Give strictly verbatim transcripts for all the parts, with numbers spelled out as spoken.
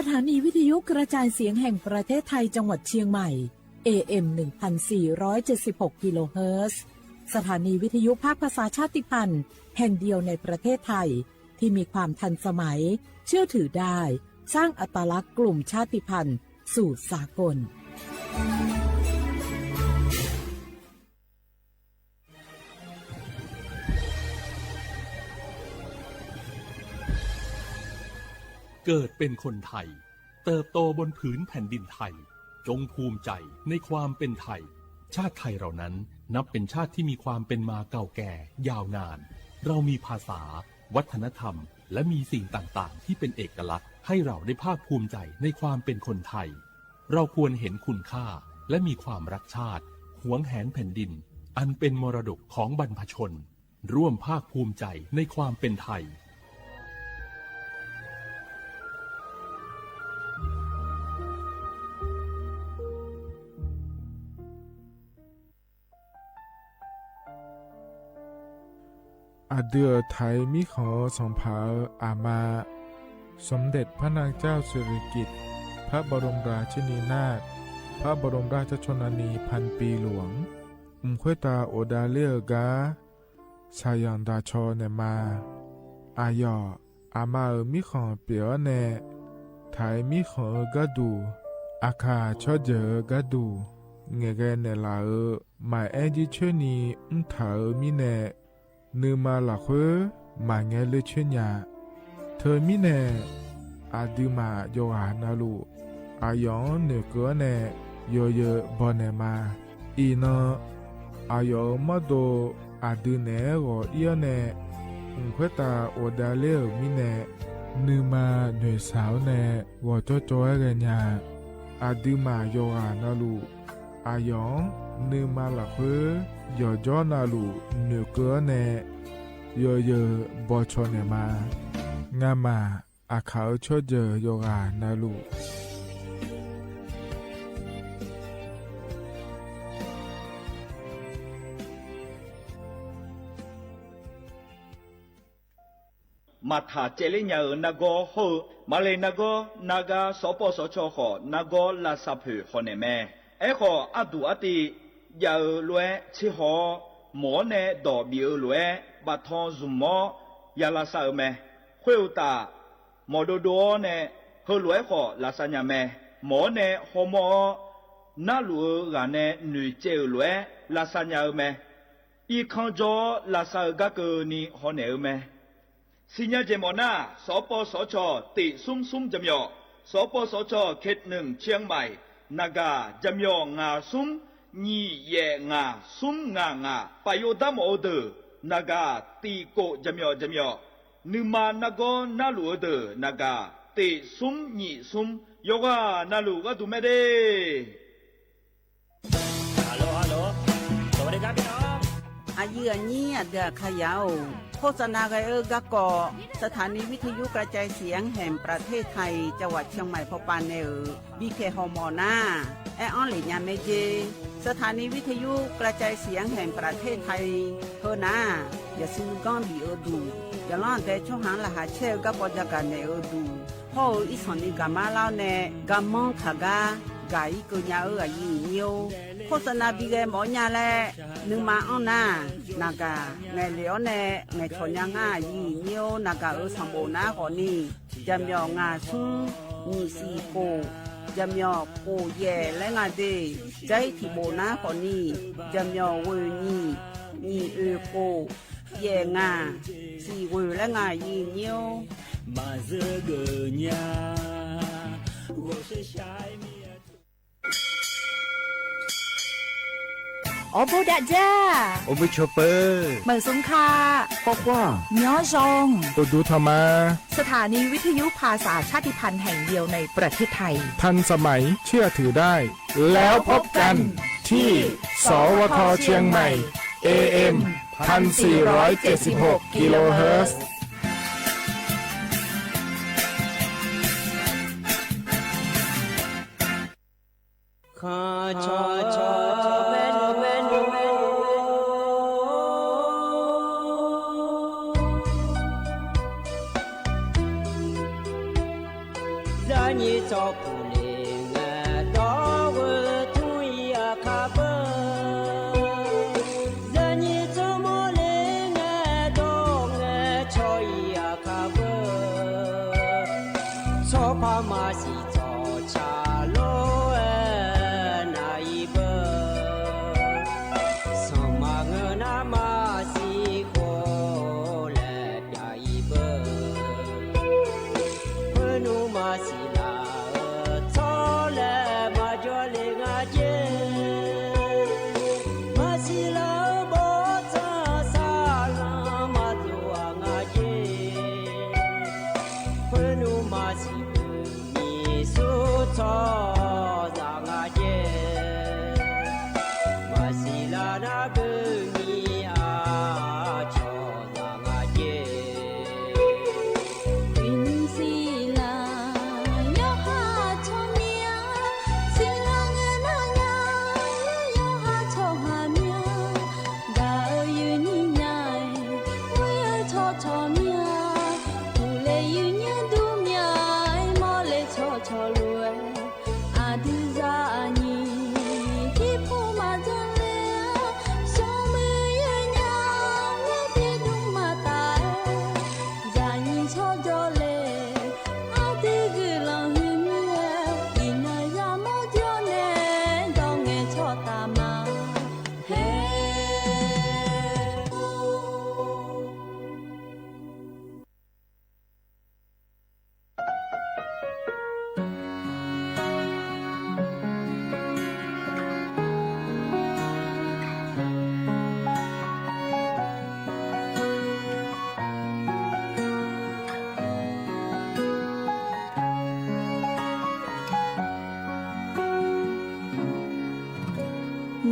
สถานีวิทยุกระจายเสียงแห่งประเทศไทย จังหวัดเชียงใหม่ เอเอ็ม หนึ่งพันสี่ร้อยเจ็ดสิบหก กิโลเฮิรตซ์ สถานีวิทยุภาคภาษาชาติพันธุ์แห่งเดียวในประเทศไทย ที่มีความทันสมัย เชื่อถือได้ สร้างอัตลักษณ์กลุ่มชาติพันธุ์สู่สากล เกิดเป็นคนไทย เติบโตบนผืนแผ่นดินไทย จงภูมิใจในความเป็นไทย ชาติไทยเรานั้นนับเป็นชาติที่มีความเป็นมาเก่าแก่ยาวนาน เรามีภาษา วัฒนธรรม และมีสิ่งต่างๆ ที่เป็นเอกลักษณ์ ให้เราได้ภาคภูมิใจในความเป็นคนไทย เราควรเห็นคุณค่า และมีความรักชาติ หวงแหนแผ่นดิน อันเป็นมรดกของบรรพชน ร่วมภาคภูมิใจในความเป็นไทย Aqdui-euq Taiq mirkhanq-eu sanqpaq-euq aqma, สมเด็จพระนางเจ้าสิริกิติ์ พระบรมราชินีนาถ พระบรมราชชนนีพันปีหลวง mq khoertav ghofdav ler-eu gar shaqzanq daqcaw naeqma. Aqyawf aqma-euq mirkhanq pyeuf-awr nae, Taiq mirkhanq-eu gharduq, Aqkaq tsawrjeuq-eu gharduq ngaeqghae naeqlaf-euq maqaer jircoer ni mrtaq-euq mirnae, nuima lafkhoer maqngae ler coer nya. Teumirnae, aqduimaf yawqghaq navluf, aqyawf-anr noeqkeuv-awr nae yawzeu bawnaeq ma. Iqnan, aqyawf-euq mawrdo aqdui naeq-aer ghawq ir-awr nae, mq khoertav ghofdav ler-euq mirnae, nuima noeqshaq-awr nae ghawqcawv cawv-aer ghaenya. Aqduimaf yawqghaq navluf, aqyawf-anr nuima lafkhoer yawqjawr navluf noeqkeuv-awr nae yawzeu bawcawq naeqma. Ngamaf Aqkaq-eu tsawrjeuq yawqghaq navluf, maqtaq caevler nya-euq nargawr hawr-eu, maqle nargawr nargar sawqpawv sawqcaw khawf nargawr lavsav poeq hawnaeq mae. Aerkhawf, arduq artiv jav-eu lof-aer tserhaw-awr, mawq-awr nae dawq bif-eu lof-aer baftan zmq-awr ya lavsav-eu mae. Khoeruqtaf, mawq dovdov-awr nae heulof-aer khawf lavsav nya mae. Mawq-awr nae hawmawr-awr, narluf-eu ghaq nae noeqcaev-euq lof-aer lavsav nya-eu mae. Irkanr jawr-awr lavsav-eu gar keuvni hawnaeq-eu mae. Siqnya jeq mawf nar, sawqpawv sawqcawq tiq smr smr jaqmyawf, sawqpawv sawqcawq เขตหนึ่ง เชียงใหม่ naqgaq jaqmyawf ngaq smr nyiq yaef ngaq smr ngaq ngaq, paf yov darmawf-eu deuq naqgaq tiq kof jaqmyawf jaqmyawf, nuima nargawr narluf-eu deuq naqgaq tiq smr nyiq smr, yawqghaq navluf gharduq mae de. Aqyuif aqnyir aqdui aqkaqyaq-or, โฆษณา ghae-eu garkawv สถานีวิทยุกระจายเสียงแห่งประเทศไทย จังหวัดเชียงใหม่ pawpav nae-euq bipyaeq hawmawf nar, aer-anr lef nya mae jer. สถานีวิทยุกระจายเสียงแห่งประเทศไทย heu nar, yaqsur nuiganr bif-eu duq, yaqlanr aqdae tsawrhaq-anr laqkhaq caer-eu garkawv jagaq naeq-eu duq, hawr-eu irsanq ni gaqmar lar-awr nae garmanr taqgar gaq-ir keuv nya-eu aqyuif aqnyir-or, โฆษณา bighae mawf-awr nya laer nuima anr nar, naqgaq ngaeqlef-awr nae ngaeqcawq nya ngar aqyuif aqnyir-or, naqgaq-euq sanqbof nar khawfni, jaqmyawf ngaq smr nyiq siq kof, jaqmyawf kof yaef laer nga de. Jair tiq bof nar khawfni, jaqmyawf ghoeq nyiq, nyiq oeq kof, yaef ngaq, siq ghoeq laer nga aqyuif aqnyir-or. Awrbof dav dzar, awrbof cawba, maqsmr ka, khawr khawr, myanr zaw, uqduq tanq ma. สถานีวิทยุภาษาชาติพันธุ์แห่งเดียวในประเทศไทย ทันสมัย เชื่อถือได้ แล้วพบกันที่ สวท เชียงใหม่ เอเอ็ม พันสี่ร้อยเจ็ดสิบหก กิโลเฮิรตซ์ Zaqnyiq tsawrpuq le ngae, dawr-eu tmr-ir aqkar beu. Zaqnyiq tsawrmawr le ngae, dawr ngae caw-ir aqkar beu. Tsawrpaq maqsiq tsawrca lof-aer nav-ir beu. Sanqma ngeur nar maqsiq khof laer pyav-ir beu. Khoernmr maqsiq laf-eu tsawrlaeq maqjawr le nga jer. Maqsiq laf-eu bawrtsanq saqlanq maqdov-aq nga jer. Khoernmr maqsiq beu miqsur tsawrhaqzaq nga jer. Maqsiq laf nar beu miq-a cawqzaq nga jer. Iqnymr siqlar yawqha tsawrmyanr, siqlar ngae nar nya, yawqha tsawrhaq myanr, gaq-eu yawnyir nya-aer, ghoer-eu tsawrcawq myanr, uqle yawnyir dur myanr-aer, mawrle tsawrcawq lof-aer, aqdui zaqnyiq tirpov maqdzanr le-a, smrmuiq yawnya-aer tiqdmr maqtaf-aer, zaqnyiq tsawrjawr le, aqdui guiqlanq huiqmir-aer, iqnan yamawr jawr nae, dawr ngae tsawrtaf ma. Her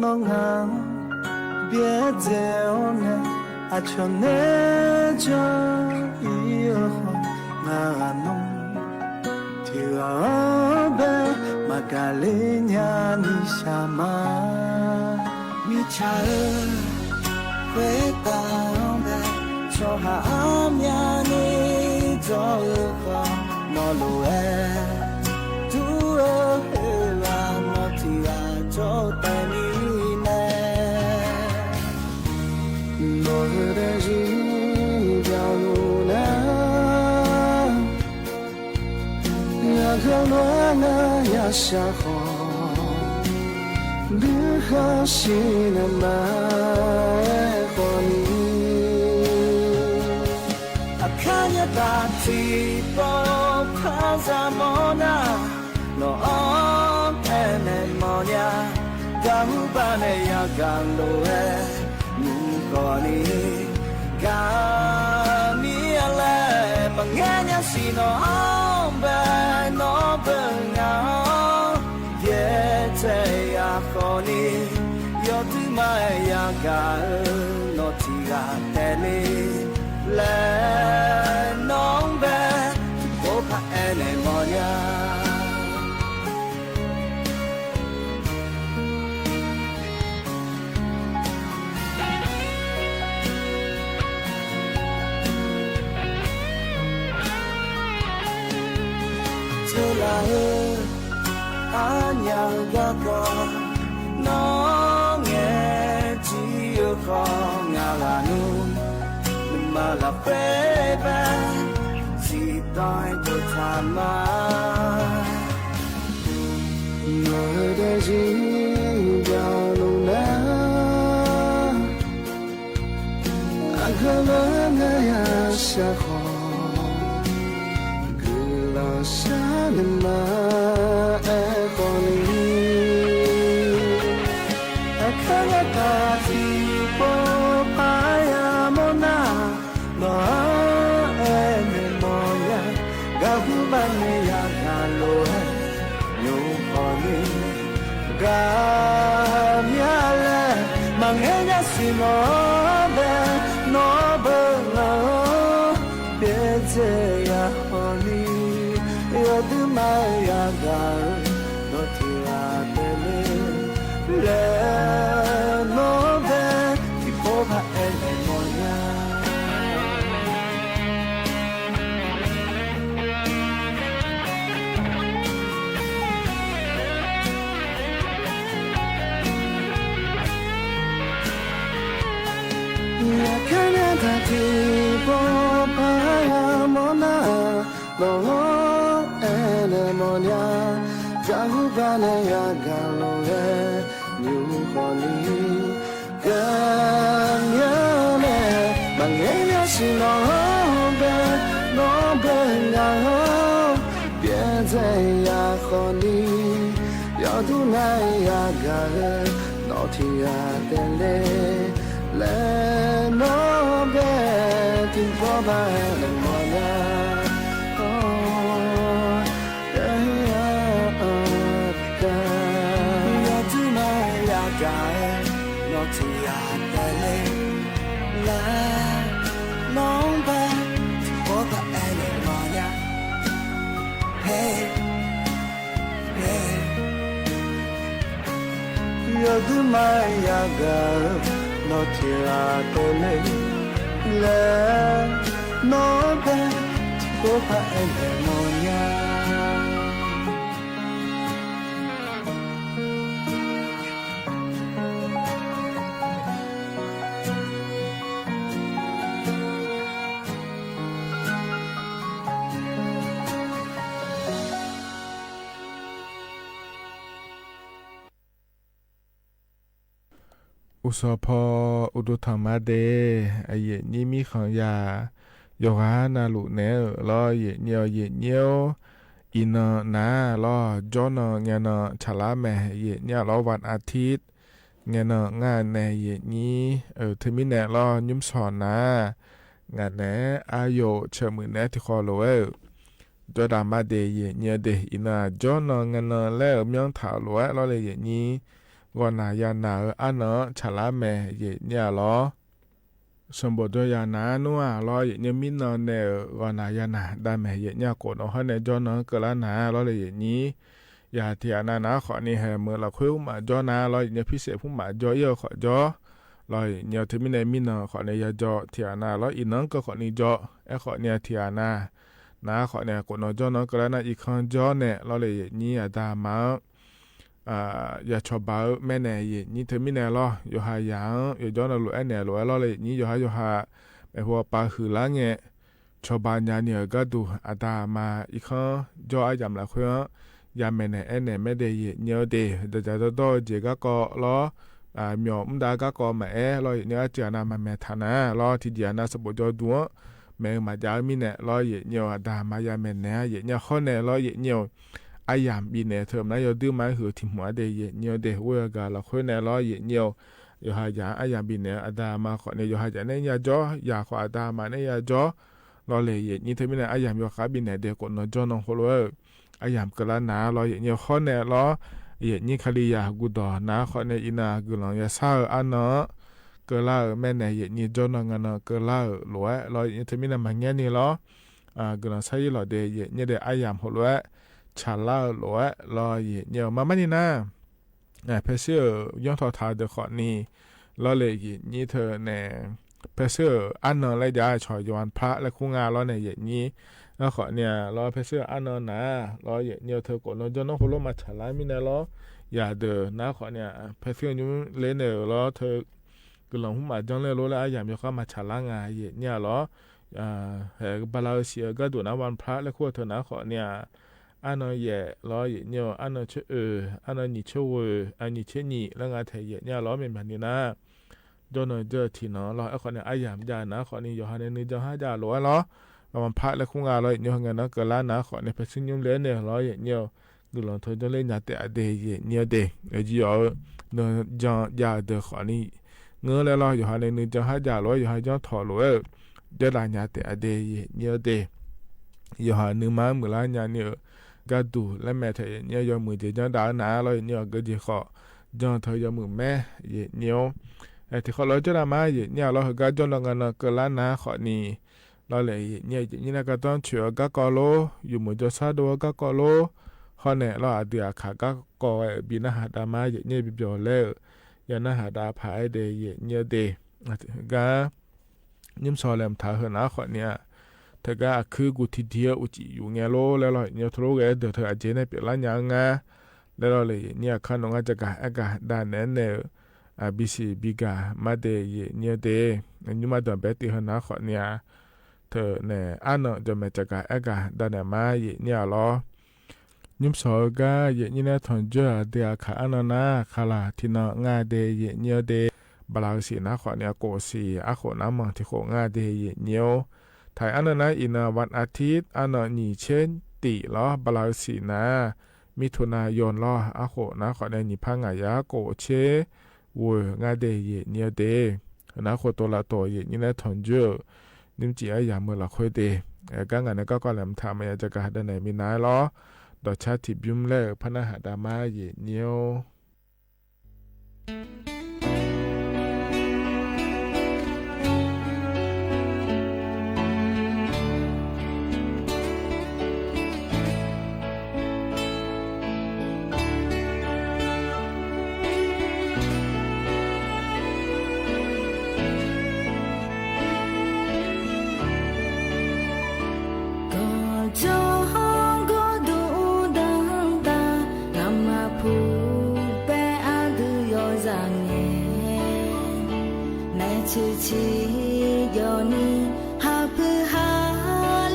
Nawr ngaq-anr byaerdzae-awr nae, aqcawq nae janr-ir-eu khawf, ngaq ghaq nawr tiq ghaq-anr bae maqgaq ler nyani shaq ma. Mirtsaq-eu khoertav-anr bae, tsawrhaq armyavni jawr-eu khawf, nawqlof-aer dur-eu khoerghaq nawq tiq ghaq jawr taef mirnae, nawq-eu daefzir byaqluf nar, yaqgeu lof-aer ngar yashaq khawf, nuikhanr shir naeq ma. Aerkhawf ni, aqkar nyataf tiqpawf paq za mawr nar, nawq-anr aernaeq mawrnya, gaqhur baq nae yagaq lof-aer nymr khawf ni, gaqmir-a laer maqngaer nya siq nawq-anr bae, nawr beu ngaq-anr byaerdzae ya khawf ni, yawduima-aer yagaq-eu nawq tiq ghaq taef le laer, nawq-anr bae tiqpov paq aernaeq mawrnya. Teulaf-eu arnyaf-eu garkawv, nawr ngaeq jir-eu khawf ngaq ghaq nmr, nuima lafkhoer bae tiqdawq-aer dov taq ma. Nawq-eu daefzir byaqluf nar, aqgeu lof-aer ngar yashaq khawf, guiqlanq shar naeq ma. Aerkhawf ni, aqkar ngar taq tiqpov paq yamawr nar, nawq-anr aernaeq mawrnya, gaqhur baq nae yagaq lof-aer nymr khawf ni, gaqmir-a laer maqngaer nya siq nawq-anr bae, nawr beu ngaq-anr byaerdzae ya khawf ni, yawduima-aer yagaq-eu nawq tiq ghaq taef le laer, nawr bae tiqpov paq aernaeq mawrnya. Arhuba nae yagaq lof-aer nymr khawf ni, gaqmya nae maqngaer nya siq nawq-anr bae, nawr bae ngaq-anr byaerdzae ya khawf ni, yawdur nae yagaq-eu nawq tiq ghaq taef le laer, nawr bae tiqpawf ba-aer naeq mawfnya. Yawdur nae yagaq-eu nawq tiq ghaq taef le laer, nawr bae tiqpawf ba-aer naeq mawfnya. Yawdur nae yagaq-eu nawq tiq ghaq taef le laer, nawr bae tiqpawf ba-aer naeq mawfnya. Uqsawq paw uqduq tanq ma de, aqyuif aqnyir mirkhanq ya, yawqghaq navluf naeq-aer-euq lawr, aqyuif aqnyir-awr, aqyuif aqnyir-or, iqnan nar lawr, jawrnan ngaenan tsaqlar mae, aqyuif aqnyir-aq lawr, วันอาทิตย์ ngaenan ngar nae aqyuif aqnyir-euq teumirnae lawr, nymrshawq nar, ngaq naeq-aer aqyawf-euq tsawrmuiq naeq-aer tiqkhawv lof-aer-euq jawrdaq ma de, aqyuif aqnyir-eu de, iqnan-aq jawrnan ngaenan laer-euq myanr taq-euq lof-aer lawr le, aqyuif aqnyir ghawqnaq yanaq-eu arnan-anr tsaqlar mae, aqyuif aqnyir-aq lawr. Sanqbof dawq yaq naq-ar nmr-aq lawr, aqyuif aqnyir mirnan nae-euq ghawqnaq yanaq dav mae, aqyuif aqnyir-aq khofnan hawr nae jawrnan-anr keuvlar naq-ar lawr le, aqyuif aqnyir. Yaq tiq ghaq nav naq-ar khawfni haeq meuq lafkhoer mrmaf jawr nar lawr, aqyuif aqnyir pirsaef mrmaf jawr ir-eu khawf jawr lawr, aqyuif aqnyir-eu teumirnae mirnan khawfni ya jawr, tiq ghaq nav lawr iqnan-anr keuv khawfni jawr, aerkhawfni-aq tiq ghaq nav naq-ar khawfni khofnan jawrnan-anr keuvlar nar irkanr jawr nae lawr le, aqyuif aqnyir aqda aqma-anr ya cawba-eu maernaeq, aqyuif aqnyir teumirnae lawr, yawqha yaq-anr yawjawr navluf aernaeq lof-aer lawr le, aqyuif aqnyir yawqhar yawqha maeqhu pav huiqlar ngae cawba nyani-euq gharduq aqda aqma irkanr jawr aryamq lafkhoer-anr ya maeqnaeq aernaeq maerde, aqyuif aqnyir-eu de, dzaqdzaq dawrdawr-eu jeq garkawv lawr, myawq mr dav garkawv maqaer lawr, aqyuif aqnyir arcuiv aqnav maqmaeq taq nar lawr, tiqjeq aqnav sanqbof jawrduq-anr maeq-eu maqjav-eu mirnae lawr, aqyuif aqnyir-eu aqda aqma ya maeqnaeq-ar, aqyuif aqnyir-aq hawr nae lawr, aqyuif aqnyir-eu aryamq bifnaeq teu-euq nar yawdui ma-aer huiq-eu tiq hmq-ar de, aqyuif aqnyir-eu de, ghoer-eu gaq lafkhoer nae lawr, aqyuif aqnyir-eu yawqha yaq-anr aryamq bifnaeq-eu aqda aqma khawfni yawqha yaq nae ya jawr, yaq khawf aqda aqma nae ya jawr lawr le, aqyuif aqnyir teumirnae aryamq yawkhav bifnaeq de khofnan jawrnan heulof-aer-euq aryamq keuvlar nar lawr, aqyuif aqnyir hawr nae lawr, aqyuif aqnyir Kalizaq guqdawq nar khawfni iqnan guiqlanq yashar-eu arnan-anr keuvlar-euq maernaeq, aqyuif aqnyir jawrnan nganan keuvlar-euq lof-aer lawr, aqyuif aqnyir teumirnae maqngaer ni lawr, guiqlanq shar-ir lawq de, aqyuif aqnyir de, aryamq heulof-aer tsaqlar-eu lof-aer lawr, aqyuif aqnyir-eu marmarni nar paershuir-euq yanrtaw taq-eu deuq khawfni lawr le, aqyuif aqnyir teu nae paershuir-euq arnan laer jav-eu cawq yawqha par laer kur nga lawr nae, aqyuif aqnyir nar khawfni-aq lawr, paershuir-euq arnan nar lawr, aqyuif aqnyir-eu teu khofnan jawrnan heulof maqtsaqlar mirnae lawr, yaq deuq nar khawfni-aq paershuir nymr ler nae-euq lawr teu guiqlanq hmq maqjanr ler lor laer aryamq yawkhav maqtsaqlar nga, aqyuif aqnyir-aq lawr, haeq bala-eu siq-eu gharduq nar วันพระ laer kur-eu teu nar khawfni-aq, arnan yaef lawr, aqyuif aqnyir-eu arnan tser oeq, arnan nyiq tser ghoeq, nyiq tser nyiq laer nga taeq, aqyuif aqnyir-aq lawr, myaqmyaq ni nar jawrnan jawr-eu tiqnan lawr, aerkhawfni aryamq jav nar khawfni yawqha nae nuijan har jav lof-aer lawr, วันพระ laer kur nga lawr, aqyuif aqnyir-eu ngae nar keuvlar nar khawfni paershuir nymr ler nae-euq lawr, aqyuif aqnyir-eu guiqlanq teu janr ler nya taef-a de, aqyuif aqnyir-eu de, aqjeq yawf-eu nuijan jav-eu deuq khawfni ngeur laer lawr, yawqha nae nuijan har jav lof-aer, yawqha janr tawq lof-aer-euq jawrdav nya taef-a de, aqyuif aqnyir-eu de. Yawqha nuima-anr muiqlar nyani-euq gharduq laer mae taeq, aqyuif aqnyir-eu yawmuiq jeq janr dav-eu nar lawr, aqyuif aqnyir-eu aqgeu jeq khawf jan teu yawmuiq mae, aqyuif aqnyir-or. Tiqkhawf lawr jawrdav ma, aqyuif aqnyir-aq lawr, heugar jawrnan nganan keuvlar nar khawfni lawr le, aqyuif aqnyir-eu jeq nyir nar gardanr tsoeq-eu garkawv lor, yawmuiq jawrshar dov-eu garkawv lor, hawr nae lawr aqdui aqkaq garkawv-aer bi narhaq dav ma, aqyuif aqnyir-eu bi byawq laer-euq ya narhaq dav paq-aer de, aqyuif aqnyir-eu de. Gar nymrshawq laeqhmq taq-eu heu nar khawfni-aq, teugar aqkuir guv tiqdiq-eu uqcif yuf ngae lor laer lawr, aqyuif aqnyir-eu teulof ghae-aer deuq teu aqjeq nae pyeuflar nya-eu ngar laer lawr le, aqyuif aqnyir-aq kar nawq ngar jaqgaq aergaq dav naeq-aer nae-euq bisiq bigaq ma de, aqyuif aqnyir-eu de. Nymrma danqbae tiv heu nar khawfni-aq, teu nae arnan jawqmaeq jaqgaq aergaq dav naeq ma, aqyuif aqnyir-aq lawr. Nymrshawq-eu gar yaefnyir nae tanqjoer-aq, aqdui aqkaq arnan nar, kaqlaq tiqnan ngar de yaefnyir-awr de, bala-eu siq nar khawf ni-a kof siq arkhof nar manq tiqkhof ngar de yaefnyir-or. Taq-iq arnan nar iqnan วันอาทิตย์ arnan nyiq tser tif lawr, bala-eu siq nar มิถุนายน lawr, arkhof nar khawf ni-a nyiq par ngaq yar kof tser ghoeq ngar de yaefnyir-awr de. Nar khof tov laf tov yaefnyir nae tanqjoer-euq nymrcif aryamq-eu lafkhoer de. Gar ngaq nae garkawv laeqhmq taq maqya jaqgaq dav naeq minav-aer lawr, dawqcar tiqbymr laer-euq par narhaq dav mar yaefnyir-or. Gawqjawq hawr gawrduq ur danr tav, ngaqma puq paer ardui yawzaq ngae, maeqtsoeq ciq jawq ni haqpuq ha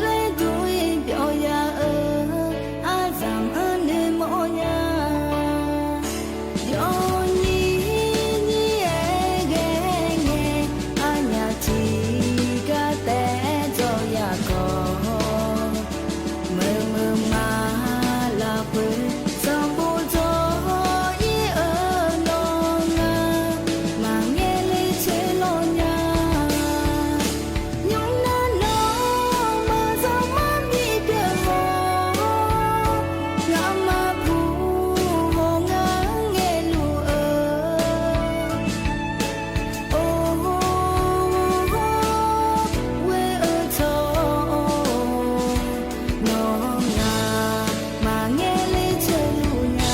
laer duq-ir byawf ya-eu, aryamq-anr noeqmawf nya. Yawnyir nyir-aer ghae ngae, aqnyaf tiqgar taef-aer dzawr ya khawf, meuq meuq ma lafkhoer sanqbof dzawr-ir-eu nawr ngar, maqngae le tsoeqlawq nya. Nymr nar nawr maqzanr mar bipyeuf-awr, ngaqma puq haw ngar ngaeqluf-eu, or, ghoe-eu tsawr-or, nawr ngar maqngae le tsoeqluf nya.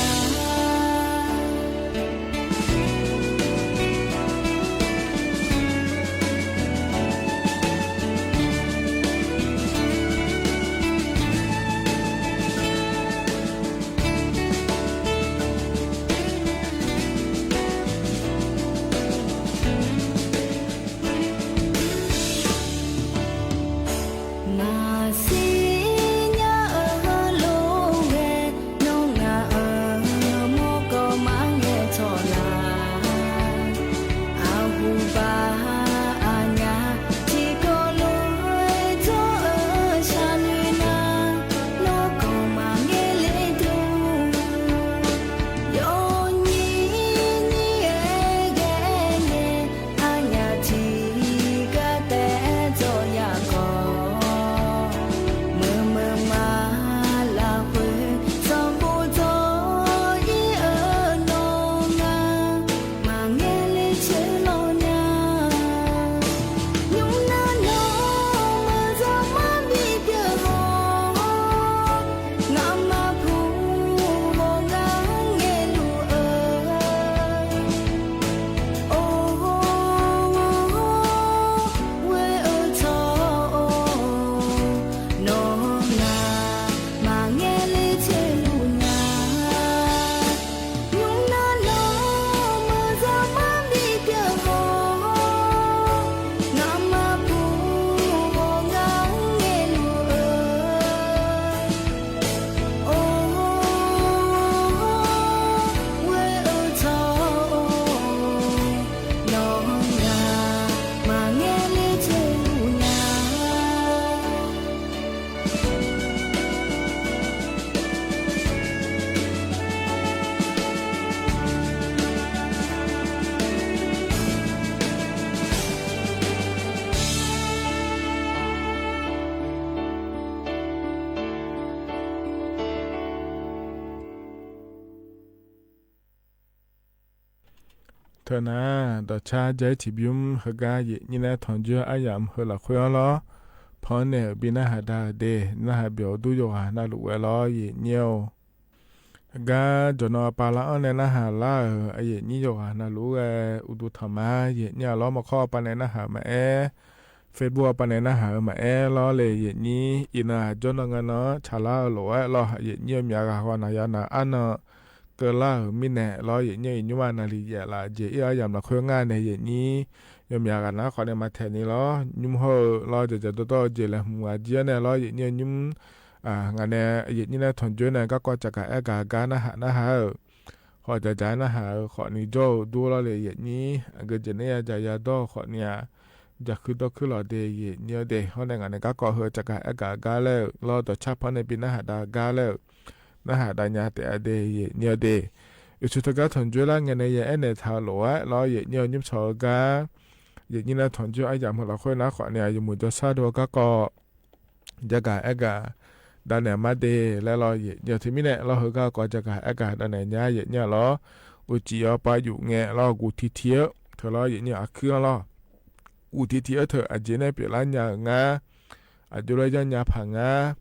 Maqsir nya-eu lof-aer, nawr ngaq-euq mawrkawv maqngae tawq laf. Aqhuba aqnyaf tiqkawv lof-aer jawr-eu shaqnoeq nar, nawr kawv maqngae le dmr. Yawnyir nyir-aer ghae ngae, aqnyaf tiqgar taef-aer dzawr ya khawf, meuq meuq ma lafkhoer sanqbof dzawr-ir-eu nawr ngar, maqngae le tsoeqlawq nya. Nymr nar nawr maqzanr mar bipyeuf-awr, ngaqma puq haw ngar ngaeqluf-eu, or, ghoe-eu tsawr-or, nawr ngar maqngae le tsoeqluf nya. Nymr nar nawr maqzanr mar bipyeuf-awr, ngaqma puq haw ngar ngaeqluf-eu, or, ghoe-eu tsawr-or, nawr ngar maqngae le tsoeqluf nya. Teu nar, dawqcar jav-ir tiqbymr heugar yaefnyir nae tanqjoer aryamq heu lafkhoer-anr lawr, pan-anr naeq-euq bi narhaq da-euq de, narhaq byawq-eu dur yawqghaq navluf ghae lawr yaefnyir-or. Gar jawqnan pav lar-anr nae narhaq lar-euq aqyaefnyir yawqghaq navluf-ur ghae uqduq tanq ma. Yaefnyir-aq lawr, maqkawr pav nae narhaq-eu maqaer, Facebook-a pav nae narhaq-eu maqaer lawr le yaefnyir. Iqnan-aq jawrnan ngae nan-anr tsaqlar-eu lof-aer lawr, yaefnyir-eu myaq ghaq haw naq ya naq arnan keuvlar-euq mirnae lawr, yaefnyir-eu iqnymr-aq naqli yaef laf jeq ir-eu aryamq lafkhoer ngar nae yaefnyir yawmyaq ghaq nar khawf nae maqtaeq ni lawr, nymr hawr-eu lawr, dzaqdzaq dawrdawr-eu jeq laeqhmq ghaq jir-anr nae lawr, yaefnyir-eu nymr Ngaq nae yaeqnyir nae tanqjoer nae garkawv jaqgaq aergaq gar narhaq narhaq-euq, khawf jaqjaq-aer narhaq-eu khawfni jawr-eu dur lawr le yaeqnyir aqgeu jeq nae yajaq yadawr-eu khawfni-aq, jaqkuir dawrkuir lawq de yaeqnyir-eu de. Hawr nae ngaq nae garkawv heu jaqgaq aergaq gar laer-euq lawr dawqcar panr nae bi narhaq dav gar laer-euq, narhaq dav nya taef-a de yaeqnyir-eu de. Yawqtsuif teugar tanqjoer lar ngae nae ya aernaeq taq-eu lof-aer lawr yaeqnyir-eu nymrcawq-eu gar, yaeqnyir nae tanqjoer aryamq heu lafkhoer nar khawfni-aq, yawmuiq jawrshar dov-eu garkawv jaqgaq aergaq davnaeq mar de laer lawr yaeqnyir-eu teumirnae lawr heugar kawv jaqgaq aergaq davnaeq nya yaeqnyir-a lawr. Uqcif yawpav yuf ngae lawr guq tiqtiq-eu teu lawr yaeqnyir-eu aqkuir-anr lawr, guq tiqtiq-eu teu aqjeq nae pyeuflar nya-euq ngar, aqjox laer yanrnya paq ngar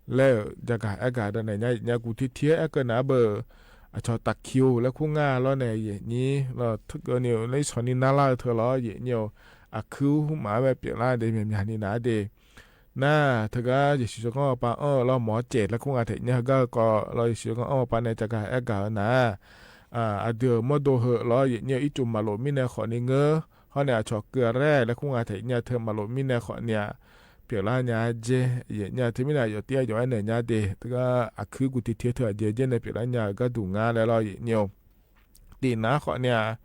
laer-euq jaqgaq aergaq davnaeq nya yaeqnyir-a guq tiqtiq-eu aerkeuv nar beu, aqcawq taqkiq-or laer kur ngar lawr nae yaeqnyir lawr teugeuvni-eu laer irsawq ni narlar-eu teu lawr yaeqnyir-eu aqkuir maf-aer bae pyeuflar de myaqmyaq ni nar de. Nar teugar Yeqsur tsawrganr-eu pav anr-eu lawr mawq-awr caev laer kur nga taef nyir heugar-eu kawv lawr Yeqsur tsawrganr anr-eu pav nae jaqgaq aergaq-eu nar, aqdui-euq mawrdo heu lawr yaeqnyir-eu ircuf maqlof mirnae khawfni ngeur. Hawr nae aqcawq keuv-a laer laer kur nga taef nyir-a teu maqlof mirnae khawfni-aq, pyeuflar nya-a jer yaeqnyir-a teumirnae yawf tir-aer yawf-aer naeq nya de teugar aqkuir guq tiqtiq-eu teu aqjeq jer nae pyeuflar nya-euq gharduq ngar laer lawr yaeqnyir-eu tiqnar khawfni-aq,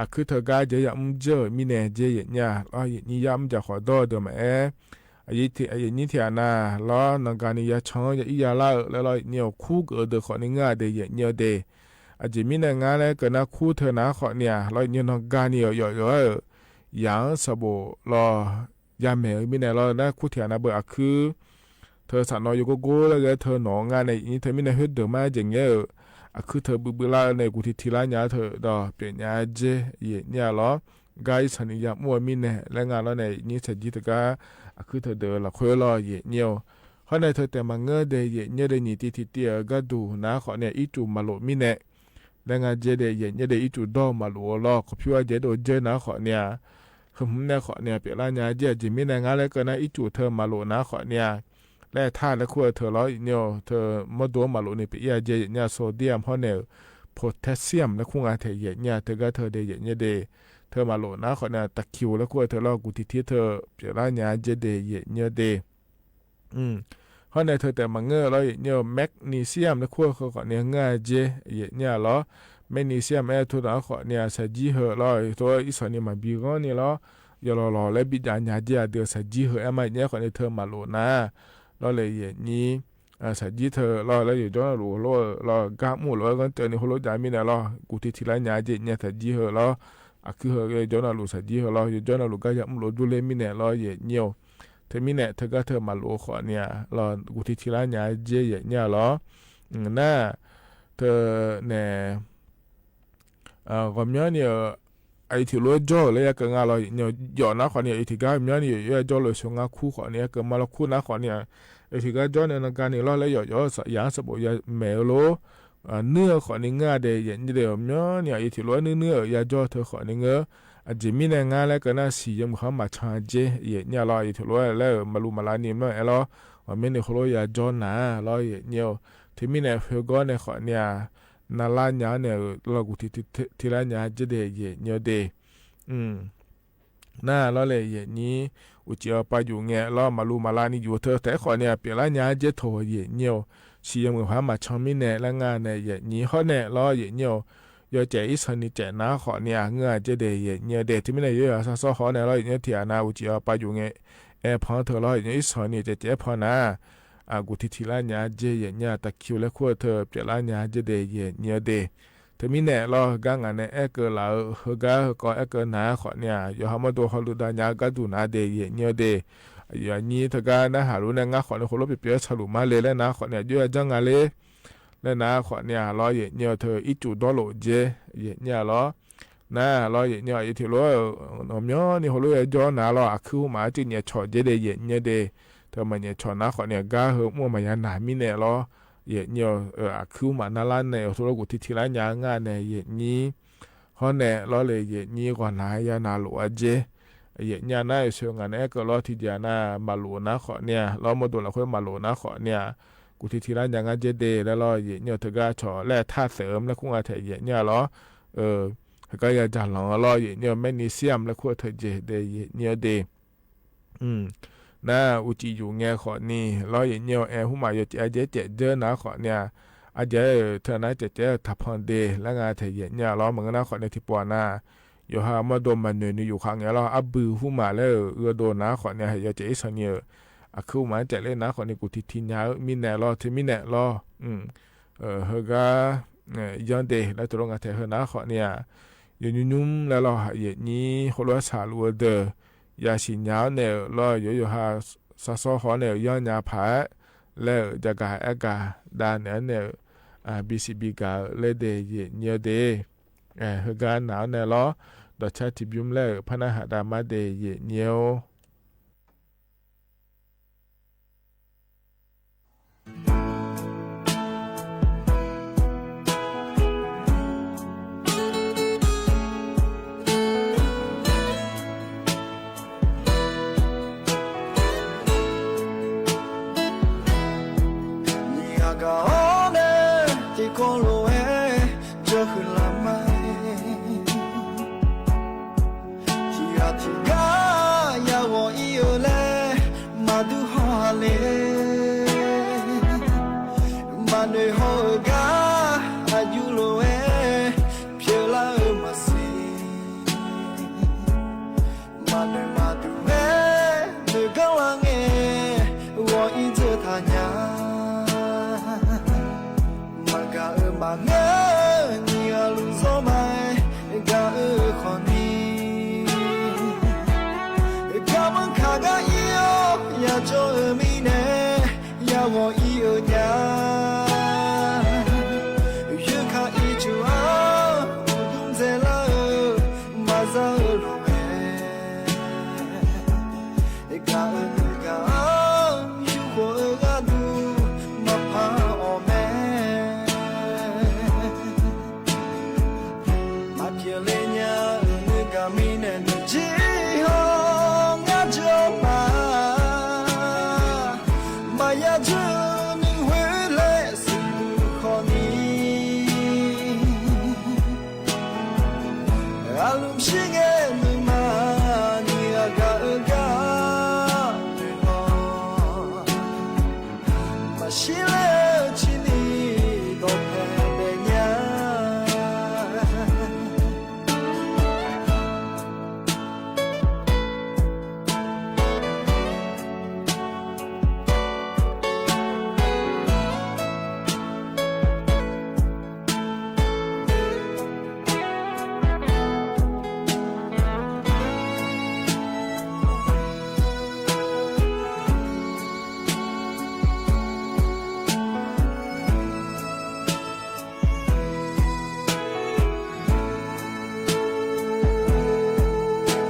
aqkuir teugar jeq yamr jeur-euq mirnae jer yaeqnyir-a lawr yaeqnyir yamr jaq khawf dawr-eu deuq maqaer, yaeqnyir tiqghaq nav lawr nanga ni yacan-anr ya ir ya lar-eu laer lawr yaeqnyir-eu kur geuf-eu deuq khawfni ngeur-a de yaeqnyir-eu de. Aqjeq mirnae ngar laer keuv nar kur teu nar khawfni-aq lawr yaeqnyir nanga ni-euq yawf yawf-aer-euq yaq-anr sanqbof lawr yamaeq-eu mirnae lawr nar kur tiqghaq nav beu aqkuir teu saqnawv yawgorgor laer ghae teu nawq-eu ngar nae yaeqnyir teumirnae khoerdeuq mar-aer jeq ngaer-euq aqkuir teu buiv buiv lar-eu nae guq tiqtiq lar nya-eu teu dawq pyeufnya jer yaeqnyir-a lawr. Gar irsaq ni yamr-eu mirnae laer nga lawr nae yaeqnyir saqjir teugar aqkuir teudeuq-eu lafkhoer lawr yaeqnyir-eu. Hawr nae teu taef maqngeur de yaeqnyir de nyiq tiv tiqtiv-euq gharduq nar khawfni-aq ircuf maqlof mirnae laer nga jer de yaeqnyir de ircuf dawr-eu maqlof-eu lawr khawf pyur-a jeq dov jer nar khawfni-aq, heu hmq nae khawfni-aq pyeuflar nya jer aqjeq mirnae ngar laer keuv nar ircuf teu maqlof nar khawfni-aq, laer tar laer kur-eu teu lawr yaeqnyir-eu teu mawrdo-anr maqlof ni pyeuf ir-a jer yaeqnyir-a sodium hawr nae-euq potassium laer kur nga taef yaeqnyir-a teugar teu de yaeqnyir de. Teu maqlof nar khawfni-aq taqkiq laer kur-eu teu lawr guq tiqtiq teu pyeuflar nya jer de yaeqnyir de. Hawr nae teu taef maqngeur-eu lawr yaeqnyir-eu magnesium laer kur-eu heu khawfni ngeur-a jer yaeqnyir-a lawr. Magnesium aer-eu teu daq-anr khawfni-aq saqjir heu lawr teu-aer irsaq ni maqbi ghanr ni lawr, yawlawq lawq laer bijav nya jer aqdui-euq saqjir heu aer ma yaeqnyir khawfni teu maqlof nar lawr le yaeqnyir saqjir teu lawr laer yawqjawr navluf heulof-eu lawr gar mr-eu lof-aer ghanr teuv ni heulof jav mirnae lawr guq tiqtiq lar nya jer yaeqnyir saqjir heu lawr. Aqkuir heu yawqjawr navluf saqjir heu lawr yawqjawr navluf gar yamr lof durler mirnae lawr yaeqnyir-eu. Teumirnae teugar teu maqlof-eu khawfni-aq lawr guq tiqtiq lar nya jer yaeqnyir-a lawr. Nar teu nae ghawqmyanr ni-euq aqyuif tiq lof-aer jawr-euq laer ya keuv nga lawr yaeqnyir-eu jawf nar khawfni aqyuif tiq gar ghawqmyanr ni yawf yawr-aer jawr lof-eu sheuq nga kur khawfni-aq keuv ma lawr kur nar khawfni-aq, aqyuif tiq gar jawr nae nanga ni lawr laer yawf yawr-eu yaq-anr sanqbof yamaeq-eu lof nuir-eu khawfni ngeur-a de yaeqnyir de ghawqmyanr ni aqyuif tiq lof-aer nuir nuir-euq ya jawr teu khawfni ngeur. Aqjeq mirnae ngar laer keuv nar siq yawmuiq khanr maqcan jer yaeqnyir-a lawr aqyuif tiq lof-aer laer-euq maqluv maqlav ni mr-aer lawr ghawqmyanr ni heulof ya jawr nar lawr yaeqnyir-eu. Teumirnae khoergawr nae khawfni-aq navlar nya-anr nae-euq lawr guq tiqtiq lar nya jer de yaeqnyir-eu de. Nar lawr le yaeqnyir uqcif-eu pav yuf ngae lawr maqluv maqlav ni yuf-eu teu taef-aer khawfni-aq pyeuflar nya jer tawq yaeqnyir-eu. Siq yawmuiq khanr maqcan mirnae laer nga nae yaeqnyir hawr nae lawr yaeqnyir-eu. Yawcaef irsaq ni caef nar khawfni-aq ngeur-a jer de yaeqnyir-eu de teumirnae yawr yawq sar sawr haw nae lawr yaeqnyir tiqghaq nav uqcif-eu pav yuf ngae aer pan teu lawr yaeqnyir irsaq ni caef caef-aer pan nar-aq guq tiqtiq lar nya jer yaeqnyir-a taqkiq laer kur-eu teu pyeuflar nya jer de yaeqnyir-eu de. Teumirnae lawr gar ngaq nae aerkeuv laf-eu heugar heukawv aerkeuv nar khawfni-aq yawqha mawrdo hawluf dav nya-eu gharduq nar de yaeqnyir-eu de. Aqyuif aqnyir teugar narhaq luf nae ngar khawfni heulof pyeufpyeuf-aer saqluf mar le laer nar khawfni-aq jov ya janr nga le laer nar khawfni-aq lawr yaeqnyir-eu teu ircuf dawrlof jer yaeqnyir-a lawr. Nar lawr yaeqnyir-aq aqyuif tiq lof-aer-euq ghawqmyanr ni heulof ya jawr nar lawr aqkuir hmq maf-aer cuiv nyaef cawq jer de yaeqnyir-eu de. Teu maqnyaef cawq nar khawfni-aq gar heu mr-eu maqya naq mirnae lawr yaeqnyir-eu aqkuir hmq maf narlar nae-euq teu lawr guq tiqtiq lar nya-eu ngar nae yaeqnyir hawr nae lawr le yaeqnyir ghawqnaq ya navlof-a jer. Yaeqnyir-a nar yawshoeq ngaq nae aerkeuv lawr tiqjeq-a nar maqlof nar khawfni-aq lawr mawrdo lafkhoer maqlof nar khawfni-aq guq tiqtiq lar nya ngar jer de laer lawr yaeqnyir-eu teugar cawq laer tar saef-eu mr laer kur nga taef yaeqnyir-a lawr. Heugar ya jaqlanq-eu lawr yaeqnyir-eu magnesium laer kur-eu teujeq de yaeqnyir-eu de. nar uqcif yuf ngae khawfni lawr, yaeqnyir-awr aer hmqmaq yawcaef arjaev caef dzeur nar khawfni-aq, arjaev-euq teunar caef caef-eu taqpanq de laer nga taeq yaeqnyir-a lawr. Maqngeur nar khawfni tiqpov-aq nar, yawqha mawrdo maqnoeq ni yufkhav ngae lawr, arbui hmqmaq laer-euq gheudov nar khawfni-aq, yawcaef irsanq ni-euq aqkuir hmqmaq-anr caefler nar khawfni guq tiqtiq nya-eu mirnae lawr, teumirnae lawr. Heugar yanr de laer teulof nga taeq heu nar khawfni-aq, yawnymr nymr laer lawr, yaeqnyir khoerlof-aer shaqluf-eu deuq yasiq nya-awr nae-euq lawr, yawqha sharsawr haw-awr nae-euq yanrnya paq-aer laer-euq jagaq aergaq dav naeq-aer nae-euq bisiq bigaq-eu laer de yaeqnyir-awr de. Heugar naq-awr nae lawr, dawqcar tiqbymr laer-euq par narhaq dav mar de yaeqnyir-or. Nyiq ghaq gaq-awr nae tiqkawv lof-aer jawrhuiq laf ma-aer, tiq ghaq tiqgar ya ghawq ir-eu laer maqdur haw ha le. Maqnoeq haw-euq gar aqyuif lof-aer pyeuflar-eu maqsiq. Maqnoeq maqduq-aer noeqganr lar ngae, ghawq ir dzeur taq nya. Maqgaq-euq maqngeur nyiq ghaq luf zawr ma-aer, gaq-eu khawfni, garmanr kaq gar ir-awr yajawr-eu mirnae, ya ghawq ir-eu nya. Yoerkaq ircuf-anr uqdmr dzaelar-eu maqza-eu lof-aer, gaq-eu nuigaq-anr yurkhof-eu gharduq maqpar-awq mae. Maqpyeuf le nya-euq nuigaq mirnae nuijir haw ngar jawr ma. Maqya jawr-eu nuighoer laer siqduq khawfni, aqlmq shir ngae nuima nyiq ghaq gaq-eu gar noeq lawq. Maqshir ler-eu cirni dawqpae daef nya.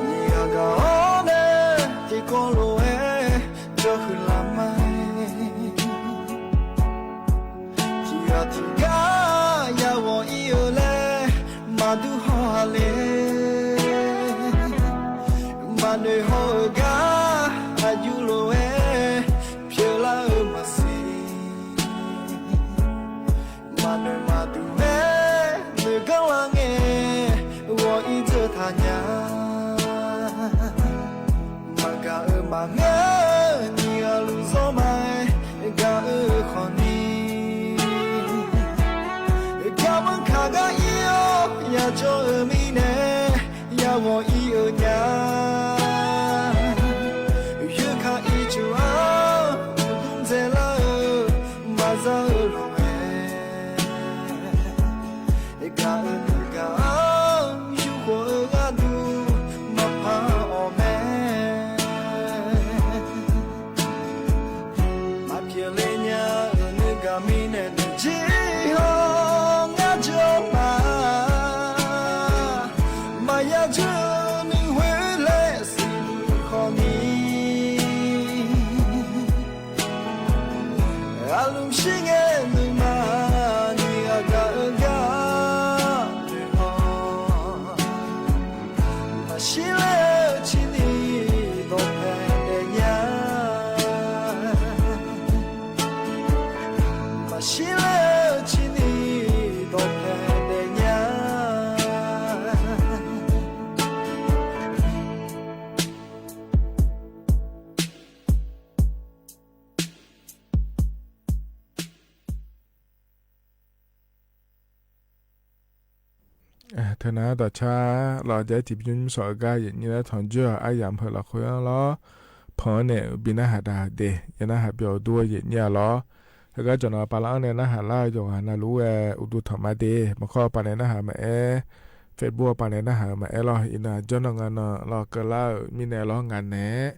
Nyiq ghaq gaq-awr nae tiqkawv lof-aer jawrhuiq laf ma-aer, tiq ghaq tiqgar ya ghawq ir-eu laer maqdur haw ha le. Maqnoeq haw-euq gar aqyuif lof-aer pyeuflar-eu maqsiq. Maqnoeq maqduq-aer noeqganr lar ngae, ghawq ir dzeur taq nya. Maqgaq-euq maqngeur nyiq ghaq luf zawr ma-aer, gaq-eu khawfni, garmanr kaq gar ir-awr yajawr-eu mirnae, ya ghawq ir-eu nya. Yoerkaq ircuf-anr uqdmr dzaelar-eu maqza-eu lof-aer, gaq-eu nuigaq-anr yurkhof-eu gharduq maqpar-awq mae. Maqpyeuf le nya-euq nuigaq mirnae nuijir haw ngar jawr ma. Maqya jawr-eu nuighoer laer siqduq khawfni, aqlmq shir ngae nuima nyiq ghaq gaq-eu gar noeq lawq. Maqshir ler-eu cirni dawqpae daef nya. Maqshir ler-eu cirni dawqpae daef nya. Teunar dawqcar lawq, jav-aer tiqbymr nymrshawq-eu gar yaeqnyir lar tanqjoer-aq, aryamq heu lafkhoer-anr lawr, pan-anr nae uqbi narhaq daq de, ya narhaq byawq uqdur-eu yaeqnyir-a lawr. Heugar jawqnawv pavlar-anr nae narhaq lar-eu yawqghaq navluf-aer uqduq tanq ma de. Maqkawr-eu paq nae narhaq maqaer, Facebook-eu paq nae narhaq-eu maqaer lawr. Iqnan aqjanr nan nga nan lawr keuvlar-euq mirnae lawr ngaq naeq-aer,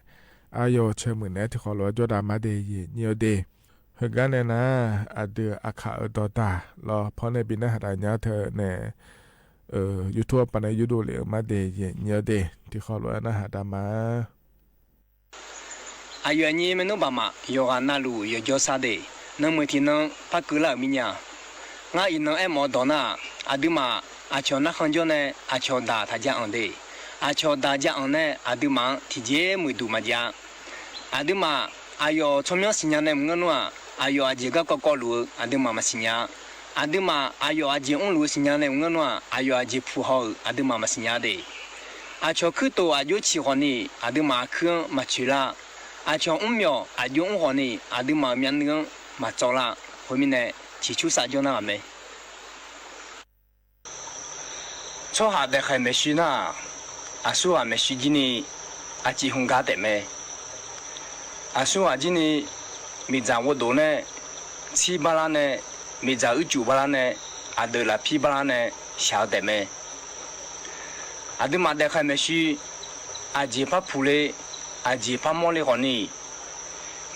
aqyawf cae muiq naeq-aer tiqkhawf lof-aer jawrdav ma de yaeqnyir-eu de. Heugar nae nar, aqdui aqkaq-euq dawqdaq lawr, pan-anr nae bi narhaq daq nya teu nae, YouTube-eu paq nae yurdov lef-eu ma de yaeqnyir-eu de. Tiqkhawf lof-aer narhaq daq ma. Aqyuif aqnyir maernmr baqmaf yawqghaq navluf yawqjawr sar de, nanmeuq tiqnan par keuvlar-euq mirnya. Ngar iqnan aermawf-eu dawq nar-aq, aqduimaf aqcawq narkhan jawr nae aqcawq daq taq ja anq de. Aqcawq daq ja anq nae aqduimaf-anr tiqjeq muiqduq maqjav-a. Aqduimaf aqyawf tsawrmyanr siqnya nae maqngeur nar-aq, aqyawf aqjeq garkawv kawvluf-eu aqduimaf maqsiqnya-a. Aqduimaf aqyawf aqjeq mrluf-eu siqnya nae maqngeur nar-aq, aqyawf aqjeq puq haw-euq aqduimaf maqsiqnya de. Aqcawq kuirtof aqjox ciq khawfni, aqduimaf aqkuir-anr maqcoeq lar. Aqcawq mrmyawq aqjox mr khawfni, aqduimaf-euq myavnuiv-anr maqtsawv lar. Khoermirnae, ciqcur saf jawr nar ghaq mae. Tsawrhaq daefkhaeq maeqshi nar-aq, aqsurghaq maeqshi jir ni aqcif hmq gar taef mae. Aqsurghaq jir ni miqdzaq ghovdof nae tsir bar lar nae, miqdzaq uicuiv bar lar nae, aqdeuq lafpir bar lar nae shaq-eu taef mae. Aqduimaf daefkhaeq maeqshi, aqjeq par puq le, aqjeq par mawr le khawfni,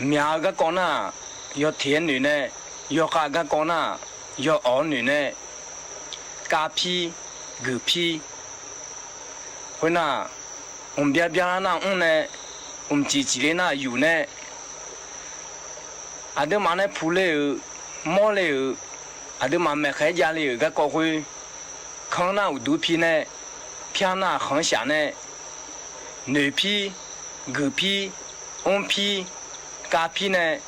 myaq-eu garkawv nar-aq, yawteq-aer noeq nae, yawkhav garkawv nar-aq, yawawq-anr noeq nae, kavpir, guiqpir. Khoernar, mqbyav byav lar nar mr nae, mqcif cif le nar yuf nae, aqduimaf nae puq le-euq, mawr le-euq, aqduimaf maeqkhaeq-aer jav le-euq garkawv khoer, kanr nar uqduq pir nae, pyar nar khanqshaq nae, noeqpir, guiqpir, mrpir, kavpir nae,